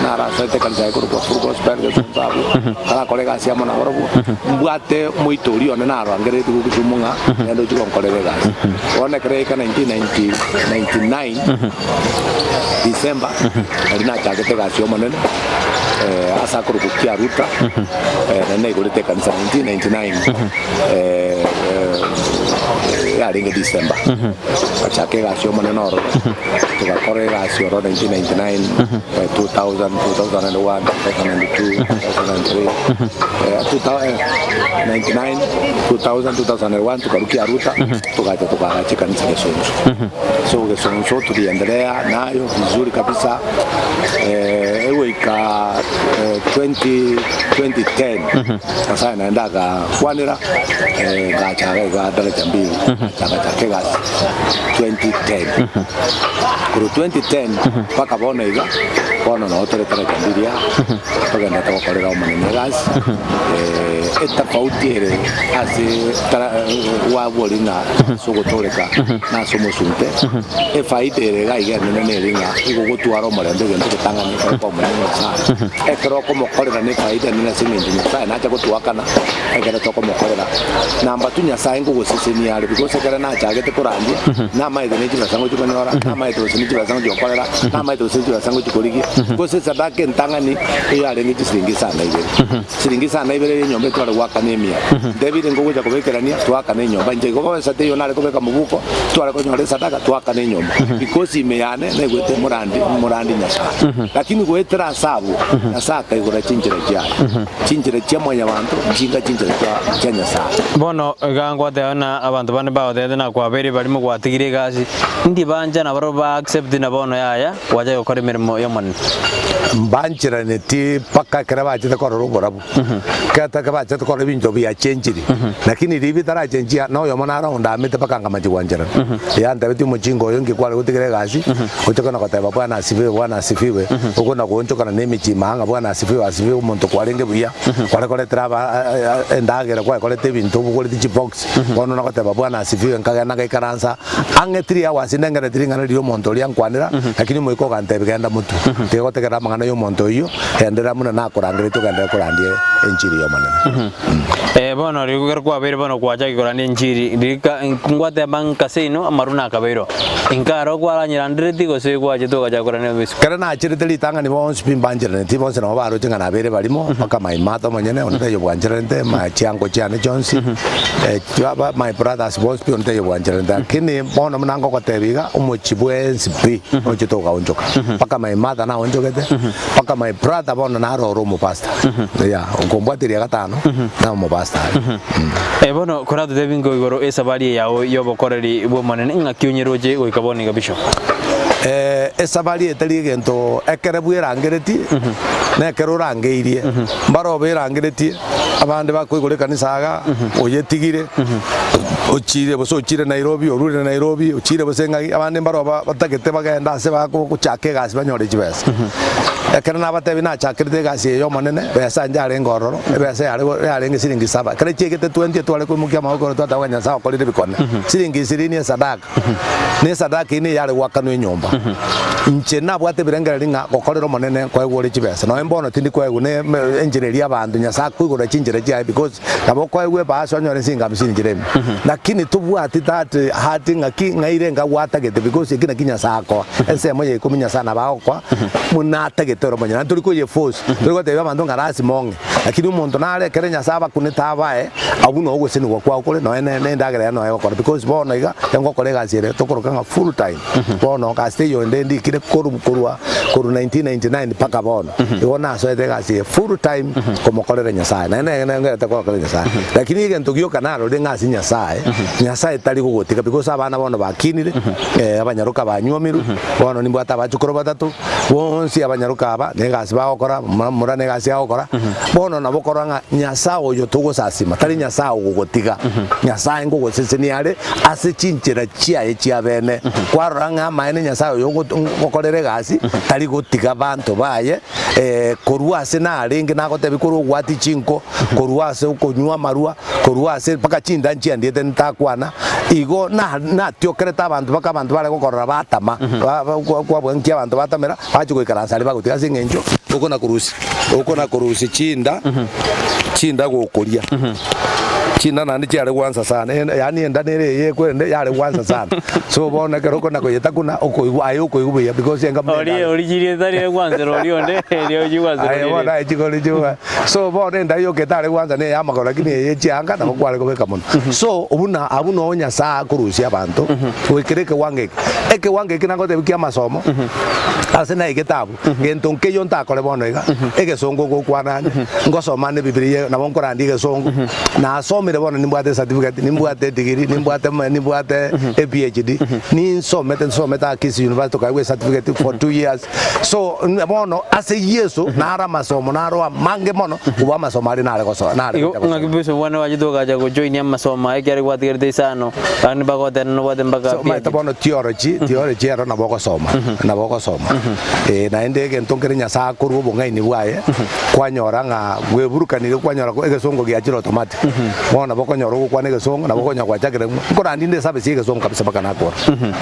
narasoete ekanisa yaye korokwa Full Gospel Gesonso abwo, nkarakora egasi amo nabarobwo, mbwate omoito oria one narangereretie gokusumu ng'a genda ochie gonkorera egasi. Bono ekero yaika 1999 December, nari nachagete egasi y'Omonene. ase akorokwa Kiaruta, naende naigorete ekanisa 1999 yarenge December. Ngachaka egasi y'Omonene ororo, togakora egasi ororo 1999, 2000, 2001, 2002, 2003, 99, 2000, 2001 tokarwa Kiaruta, togacha tokaagacha ekanisa Gesonso. So Gesonso tuliendelea nayo vizuri kabisa. Egoika 2010 Nyasaye naende agakwanera ngachaga iga daraja mbili ngachaka chaka egasi 2010 korwa 2010 mpaka bono iga bono noo tore daraja mbili aa togenderete gokorera Omonene egasi etafauti ere ase gwabori ng'a ase ogotooreka na ase omosunte efaida ere iga iga enene nere ng'a Igo gotwara omorembe egento egetang'ani ekero kwamonyire Nyasae. Ekero okomokorera nefaida enene ase engencho Nyasae nacha gotoakana ekero tokomokorera. Namba tu Nyasae nkogosesenia are because ekero nachagete korandia namaete ne chibesa ngochi konyora, namaete gose ne chibesa ngochi gokorera, namaete gose ne chibesa ngochi korigia. Gose esadaka entang'ani eyarenge chisiringi isano ibere. Siringi isano ibere ere enyomba etware goakana emia. Ntebire ngogocha kobekerania toakane enyomba. Inche igo besa teiyo nare kobeka mobuko tware konyora esadaka toakane enyomba. Because ime yane naigwete morandi morandi Nyasae. Lakini goetera ase abwo Nyasae akaigora chinchera chiaye. Chinchera chia mwanyabanto nchinga chinchera chia chia Nyasae. Bono iga ngoteba na abanto bande bagotebete na kwabeire barimo gwatigire egasi, ndi bancha nabarobwo ba accept na bono yaya. Gwacha gokora emeremo y'Omonene. Mbancheraneti mpaka ekero bachete korora oborabu, ekero bachete korora ebinto biachenchiri, lakini riria bitarachenchia na oyomo naro ondamete mpaka nkamachia gwancherana. Yantebetie omochinga oyo nki kware gotigera egasi, ochoke na goteba Bwana asifiwe, Bwana asifiwe, okona goonchokana na emechie ime aa ng'a Bwana asifiwe, asifiwe omonto kwarenge buya, kware koretera aba endagera, kware koreta ebinto obogoretie chibox, bono nagoteba Bwana asifiwe, nkagenda ngaikaransa. Ang'e tiri hours ndengereti ring'ana riria omonto oria ankwanera, lakini omoika ogantebia genda motwe. Tiga gotegerera amang'ana y'omonto oyio, genderera buna nakorangeretie ogenderere korandia enchiri y'Omonene. Eh, bono riria ekero kwabeire bono kwachaki korandia enchiri, rika ngwateba nka seino amaru nakabeirwe. Inka aro kwaranyerandereti gose gwachete ogachaka korandia obisiko? Ekero nacherete ritang'ani bonsi pi mbancheraneti, bonsi nabo baroche ng'a nabeire barimo, mpaka my mother omonyene, onde taiyo bwancheranete, my chiango chiane chionsi, My brothers bonsi pi onde taiyo bwancheranete, lakini bono buna ngogotebia iga, omochie bwensi pi nochete ogaonchoka, mpaka my mother naonchogete. Mpaka my brother bono naro ore omopastor. Yeah, okombwateria gatano, na omopastor are. Eh, bono koratotebie ingo igoro esabari eye yao y'obokoreri bw'Omonene, ng'aki onyeroche goika bono iga Bishop? Eh, esabari etari egento ekere bwerangeretie, na ekero orangeirie, mbaro oberangeretie, abande bakoigora ekanisa iga, oyetigire, ochire gose ochire Nairobi, orure Nairobi, ochire gose ng'aki, abande mbaro ba batagete bagende ase bagochaka egasi banyore chibesa. Ekero nabatebia nachakerete egasi eye y'Omonene, besa inche arenge ororo, ebesa yare yarenge siringi saba, ekero chiaigete twenty etware koimokia amaboko igoro twateba ng'a Nyasaye okorire ebikone, siringi ishirini esadaka, na esadaka eyio niyo yare goakanwa enyomba. Inche nabwate ebirengererio ng'a gokorera Omonene nkoegwa ore chibesa, nonye mbono tindi koegwa ne enchera eria abanto Nyasaye akoigora chinchera chiaye because nabo okoegwa ebahasha onyore siringi hamsini chire ime. Lakini tobwati that heart ng'aki ng'aire enga gwatagete because eki naki Nyasaye akoa, ensemo ya ikomi Nyasaye nabo agokoa buna atagete ore omonyene. Naende tori koyeforce, tori gotebia abanto ng'a lasima ong'e, lakini omonto nare ekere Nyasaye abakunete abae, abwo noo ogosesenigwa kwao kore nonye ne endagera yaye noyo egokora because bono iga engokora egasi ere tokoroka ng'a full time. Bono gasi teiyo ende ndikire korwa korwa korwa 1999 mpaka bono, igo nasoete egasi eye full time komokorera Nyasaye, naende nengerete komokorera Nyasaye. Lakini egento gioka narorire ng'a ase Nyasaye, Nyasaye tari gogotiga because abana bono bakinire, abanyaroka banywomirwe, bono nimbwate abachukuru batato, bonsi abanyaroka aba na egasi bagokora, momura na egasi agokora, bono nabo okorora ng'a Nyasaye oyo togosasima tari Nyasaye ogogotiga, Nyasaye nkogosesenia are ase chinchera chiaye chiabene, kwarora ng'a amaene Nyasae oyo ogokorera egasi tari gotiga abanto baye korwa ase narenge nagotebia korwa ogwatia chinko, korwa ase okonywa amarwa, korwa ase mpaka chinda nchiandiete ntakwana, igo natiokerete abanto mpaka abanto bare gokorora batama, kwabua nki abanto batamera, bachia goikaransa aria bagotiga ase eng'encho okona korusia okona korusia chinda, chinda gokoria. Chinda naende chiare gwansa sana, yaani enda nere eye ekwerende yare gwansa sana. So bono ekero okona koyetakuna okoigwa aye okoigwa buya because enga buna Oria endagera. origirie etari egwansera oria onde eria ochia gwansera Aye oria bono ere. aye chikori chigoa so bono enda yoka etare gwansa na eya amagoro lakini eye chianga nabo kware kobeka mono. So buna abwo noo Nyasaye akorusia abanto goikera ekewango eke. Ekewango eke nagotebia kia amasomo ase naigete abwo. Gento nkeiyo ntakore bono iga, egesongo ngokwana ande, ngosoma ande Ebibilia nabo nkorandia egesongo, nasomire bono nimbwate ecertificate, nimbwate edegree, nimbwate nimbwate ePhD, ninsomete nsomete aa Kisii University tokaegwa ecertificate for 2 years. So bono ase Yeso naro amasomo naro amange mono kobua amasomo aria nare gosoa nare Igo gocha gosoma. ng'aki bise obwane gwachete ogacha gojoinia amasomo aya ekiagera gwatigerete isano, abande bagotera nobwate mpaka So omanyete PhD. bono theology, theology ero nabo ogosoma, nabo ogosoma. Eh, naende egento nkere Nyasaye akorwa obong'aini bwaye, kwanyora ng'a bweburukanire kwanyora egesongo giachire automatic. Bono nabo okonyora ogokwana egesongo, nabo okonyora gwachakire nkorandi inde eservice ya egesongo kabisa mpaka nakora.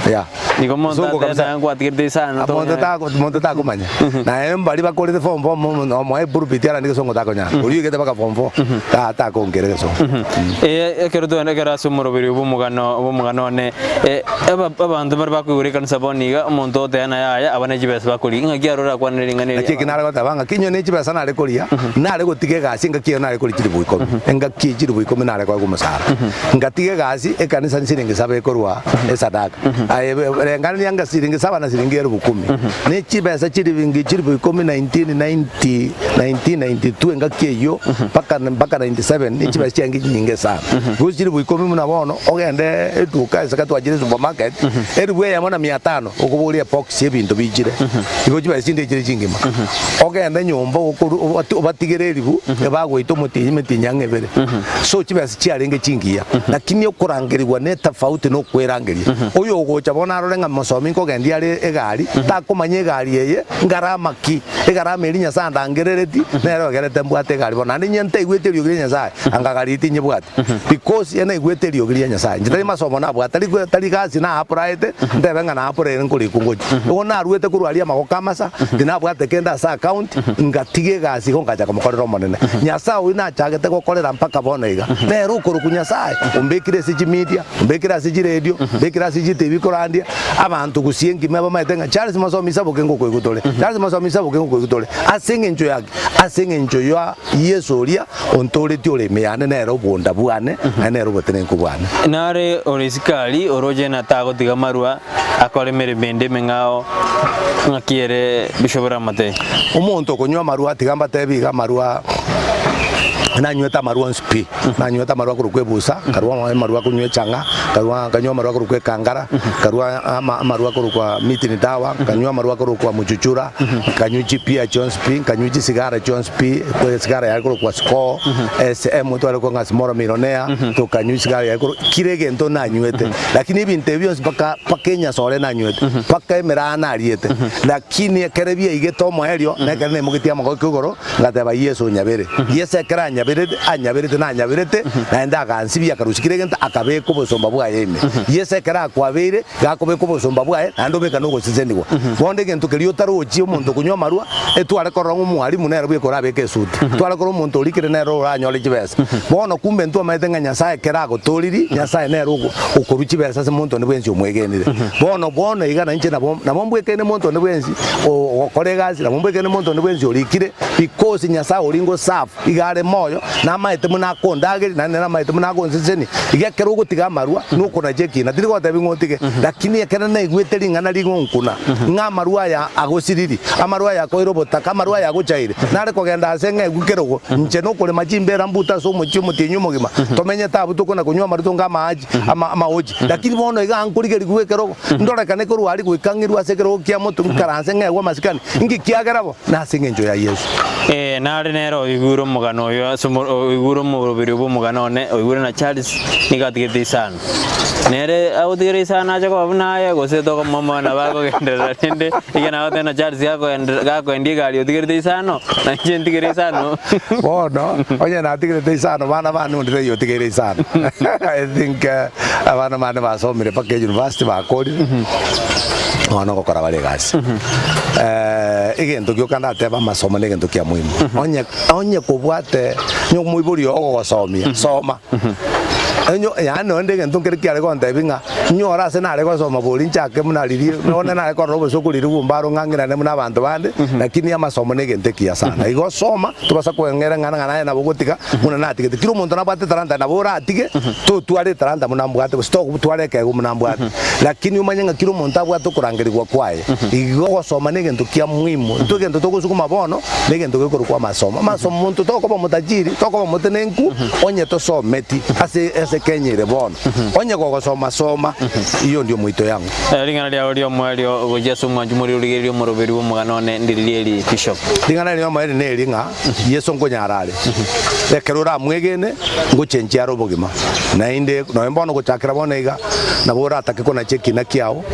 Yeah. Igo monto Egesongo atebe kabisa. naye gwatigerete isano Monto tonyare. tako monto takomanya. Naye mbaria bakorete form four mo omoe epulpit arande egesongo takonyara. Oria oigete mpaka form four, ta takonkera egesongo. Eh, ekero togenda ekero ase omoroberi bw'omogano bw'omogano one, eh, aba abanto bare bakoigora ekanisa bono iga, omonto ogoteba naye yaya, aba ne chibesa bakorigia, ng'aki aro orakwanere ring'ana eri Naki eki nare goteba ng'a ki inwe ne chibesa nare koria, nare gotiga egasi engaki eyo nare koria chilifu ikomi, engaki chilifu ikomi nare koegwa omosara. Ngatiga egasi, ekanisa nsiringi saba ekorwa esadaka. Aye renganania anga siringi saba na siringi elfu kumi. Ne chibesa chilifingi chilifu ikomi 1990, 1992 engaki eyio mpaka mpaka 97 ne chibesa chiange chinyinge sana. Because chilifu ikomi buna bono ogende eduka ase twachire supermarket, elifu eyemo na mia tano okoboria ebox y'ebinto bichire. Igo chibesa chinde chire chingima. Ogende nyomba okoru obatigere elifu ebagoita omotienyi emetienyi ang'e ebere. So chibesa chiarenge chingiya, lakini okorangerigwa netafauti nokwerangeria. Oyo ogocha bono arore ng'a mosomi nkogendia are egari, takomanya egari eye ngarama ki, egarama eria Nyasae andangerereti, nere ogerete mbwate egari bono. Naende inye ntaigwete eriogi ria Nyasae, anga gari tinyebwati. Because naigwete eriogi ria Nyasae. Inche tari masomo nabwate, tari tari gasi na applyete, ntebe ng'a na applyire nkorikwa ngochia. Igo naruete korwa aria amagoko amasa, tinabwate kende ase account. county, ngatiga egasi igo ngacha komokorera Omonene. Nyasae oyio nachagete gokorera mpaka bono iga, nere okorokwa Nyasae, ombekire ase chimedia, ombekire ase chiredio, ombekire ase chitibi korandia, abanto gusii engima bamaete ng'a Charles Masomi Saboke ngokoigwa tore, Charles Masomi Saboke ngokoigwa tore. Ase eng'encho yaki? Ase eng'encho ya Yeso oria ontooretie ore ime yane nere obonda bwane, naende nere obotenenku bwane. Nare ore isikari oroche na tagotiga marua akore emeremo ende emeng'ao ng'aki ere Bishop Ramatei. Omonto okonywa amarwa tiga mbatebi iga amarwa nanywete amarwa onsi pi, nanywete amarwa korwa ebusa, nkarwa amarwa konywa echang'a, nkarwa nkanywa amarwa korwa ekangara, nkarwa ama amarwa korwa mitini dawa, nkanywa amarwa korwa muchuchura, nkanywa chipia chionsi pi, nkanywa chisigara chionsi pi, esigara yare korokwa Skol, SM tware korokwa ng'a Small Millionaire, tokanywa esigara yare korokwa kera egento nanywete. Lakini ebinto ebi bionsi mpaka mpaka enyasore nanywete, mpaka emiraa nariete, lakini ekero biaigete omoerio, na ekero naimogetie amagoko igoro, ngateba, Yeso onyabere. Yeso ekero anyaberete, anyaberete nanyaberete, naende agansibia akarusia kera egento, akabeka obosomba bwaye ime. Yeso ekero akwabeire, iga akobeka obosomba bwaye, naende obeka na ogosesenigwa. Bono egento keria otarochi omonto okonywa amarwa, etware korora ng'a omwalimu nere bweka orabeke esuti, tware korora omonto orikire nere oranyore chibesa. Bono kumbe ntwamaete ng'a Nyasae ekero agotooriri, Nyasae nere okorua chibesa ase monto onde bwensi omwegenire. Bono bono iga nainche nabo nabo mbwekaine monto onde bwensi ogokora egasi, nabo mbwekaine monto onde bwensi orikire, because Nyasae oria ngoserve iga are moyo, namaete buna akondageria, naende namaete buna agonsesenia. Iga ekero ogotiga amarwa, nokonacha ekina, tiri gotebi ng'a otige, lakini ekero naigwete ring'ana rig'onkuna, ng'a amarwa aya agosiriri, amarwa aya akoire obotaka, amarwa aya agochaire, nare kogenda ase ng'egwe kerogo, inche nokorema chimbeera mbute ase omochie omotienyi omogima, tomenyete abwo tokona konywa amarwa tonga amaachi, ama amaochi. Lakini bono iga nkorigerigwe ekerogo, ndorekane korwa aria goika ng'irwe ase ekerogo kia motwe, nkaranse ng'egwe amasikani, inki kiagera bo? Nase engencho ya Yeso. Ee, nare nere oigure omogano oyo ase omo oigure omoroberi bw'omogano one, oigure na Charles nigo atigete isano. Nere agotigera isano ache koba buna aye, gose tokomoa nabo akogenderera rende, ekiagera nagoteba na Charles gakogenderera gakoendia egari otigerete isano, na inche ntigere isano. Bono, onye natigerete isano, bana bane onde taiyo otigeire isano. I think abana bane basomire mpaka university bakorire, bono ngokora bare egasi. Egento gioka ndatebe amasomo na egento kia muhimu. Onye onye kobwate onye omoibori oo ogogosomia, soma. Onye yaani nonye egento nkere kiare gontebia ng'a nyore ase nare gosoma bori nchake buna riria nonye nare korora obosio riria bwombaro ng'a ng'irane buna abanto bande, lakini amasomo na egento ekiya sana. Igo soma, tobasa koeng'era ng'a ng'a naye nabo ogotiga buna natigete. Kera omonto nabwate etalanta nabo oratige, totware etalanta buna mbwate gose totware ekeegwa buna mbwate. Lakini omanye ng'a kera omonto abwate okorangerigwa kwaye. Igo ogosoma negento kia muhimu. Intwe egento togosukuma bono negento gekorokwa amasomo. Amasomo monto tokoba omotajiri, tokoba omotenenku onye tosometi ase ase Kenya ere bono. Onye gogosoma soma, iyo ndio moito yango. Ring'ana riao ri'omoerio gochia ase omwanchi moria origererie omoroberi bw'omogano one ndiririe eri, Bishop. Ring'ana ri'omoerio neri ng'a Yeso nkonyara are. Ekero oramwegene, ngochenchia are obogima. Naende nonya bono gochakera bono iga, nabo oratake konacha ekina kiao,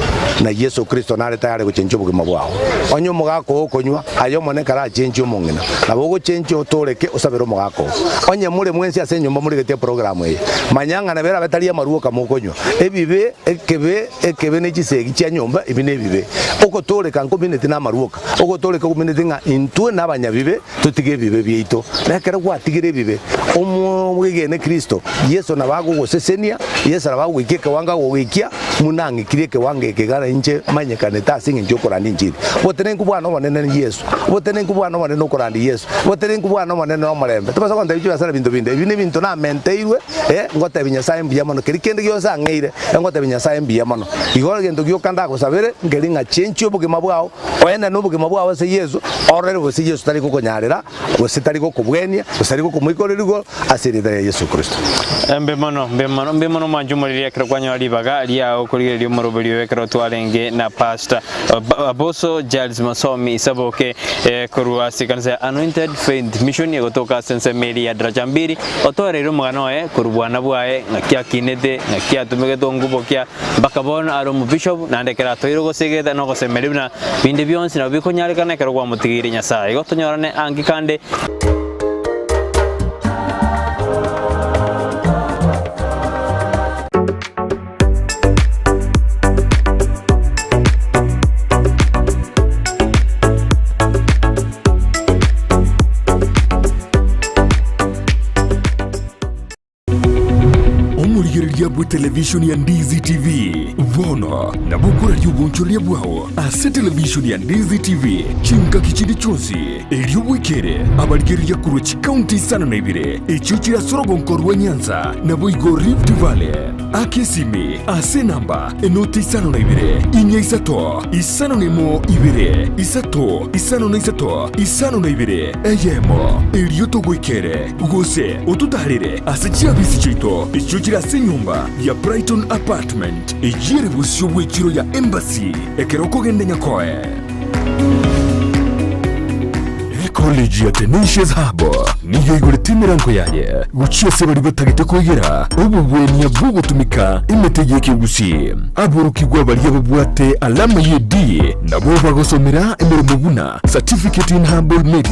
na Yeso Kristo nare tayari gochenchia obogima bwao. Onye omogaka oo okonywa, aye omone karachenchie omong'ina, nabo ogochenchia otooreke osabere omogaka oo. Onye more mwensi ase enyomba morigetie eprogramu eye, manya ng'a nabo erabe tari amarwa oka mokonywa. Ebibe, ekebe, ekebe ne chisegi chia nyomba, ebi nebibe. Ogotooreka nkomineti namarwa oka. Ogotooreka komineti ng'a intwe nabanyabibe totige ebibe biaito. Na ekero gwatigire ebibe, omwegene Kristo, Yeso nabo agogosesenia, Yeso nabo agogoikia ekewango agogoikia, Buna ang'ikirie ekewango eke iga inche manyekanete ase engencho y'okorandia enchiri. Obotenenku bwane obonene ni Yeso, obotenenku bwane obonene nokorandia Yeso, obotenenku bwane obonene nomorembe. Tobasa gontebia chibiasara binto binde, ebi nebinto namenteirwe, eh, ngotebia Nyasae mbuya mono, keria kende gionsi ang'eire, engotebia Nyasae mbuya mono. Igo egento gioka ndagosabere, nkeri ng'a chenchia obogima bwao, oenane obogima bwao ase Yeso, orore gose Yeso tari gokonyarera, gose tari gokobwenia, gose tari gokomoikorera igoro, ase erieta ria Yeso Kristo. Mbe mono, mbe mono, mbe mono mwanche omoriri ekero kwanyora ribaga riao korigereria omoroberi oyo ekero twarenge na Pastor Apostle Giles Masomi Isaboke korwa ase ekanisa ya Anointed Faith Mission egotoka ase ensemo eria ya Daraja Mbili, otoereire omogano oye korwa bwana bwaye ng'aki akinete, ng'aki atumegete ongubokia mpaka bono are omobishop, naende ekero atoeire ogosegeta na ogosemeria buna binde bionsi nabo bikonyarekana ekero gwamotigeire Nyasae. Igo tonyorane anki kande. Omorigereria bwe televishoni ya Ndizi TV, bono nabo okoraria obonchoreria bwao ase televishoni ya Ndizi TV chingaki chinde chionsi, erio bwekere abarigereria korwa chikaunti isano na ibere echio chire ase orogonko rwa Nyanza naboigo Rift Valley. Aka esimi ase enamba enoti 52 4 isato 51 2 3 53 52 eyemo, erio togoikere gose ototaarere ase chiabisi chiaito echio chire ase enyomba ya Brighton Apartment eyio ere bosio bw'echiro ya Embassy ekero okogenda Nyakoe. Ecollege ya Tenacious Hub nigo eigorete emerango yaye gochia ase baria batagete koegera obogwenia bw'ogotumeka emete y'ekegusii. Aborokigwa baria babwate alama ye D nabo bagosomera emeremo buna Certificate in Herbal Medicine.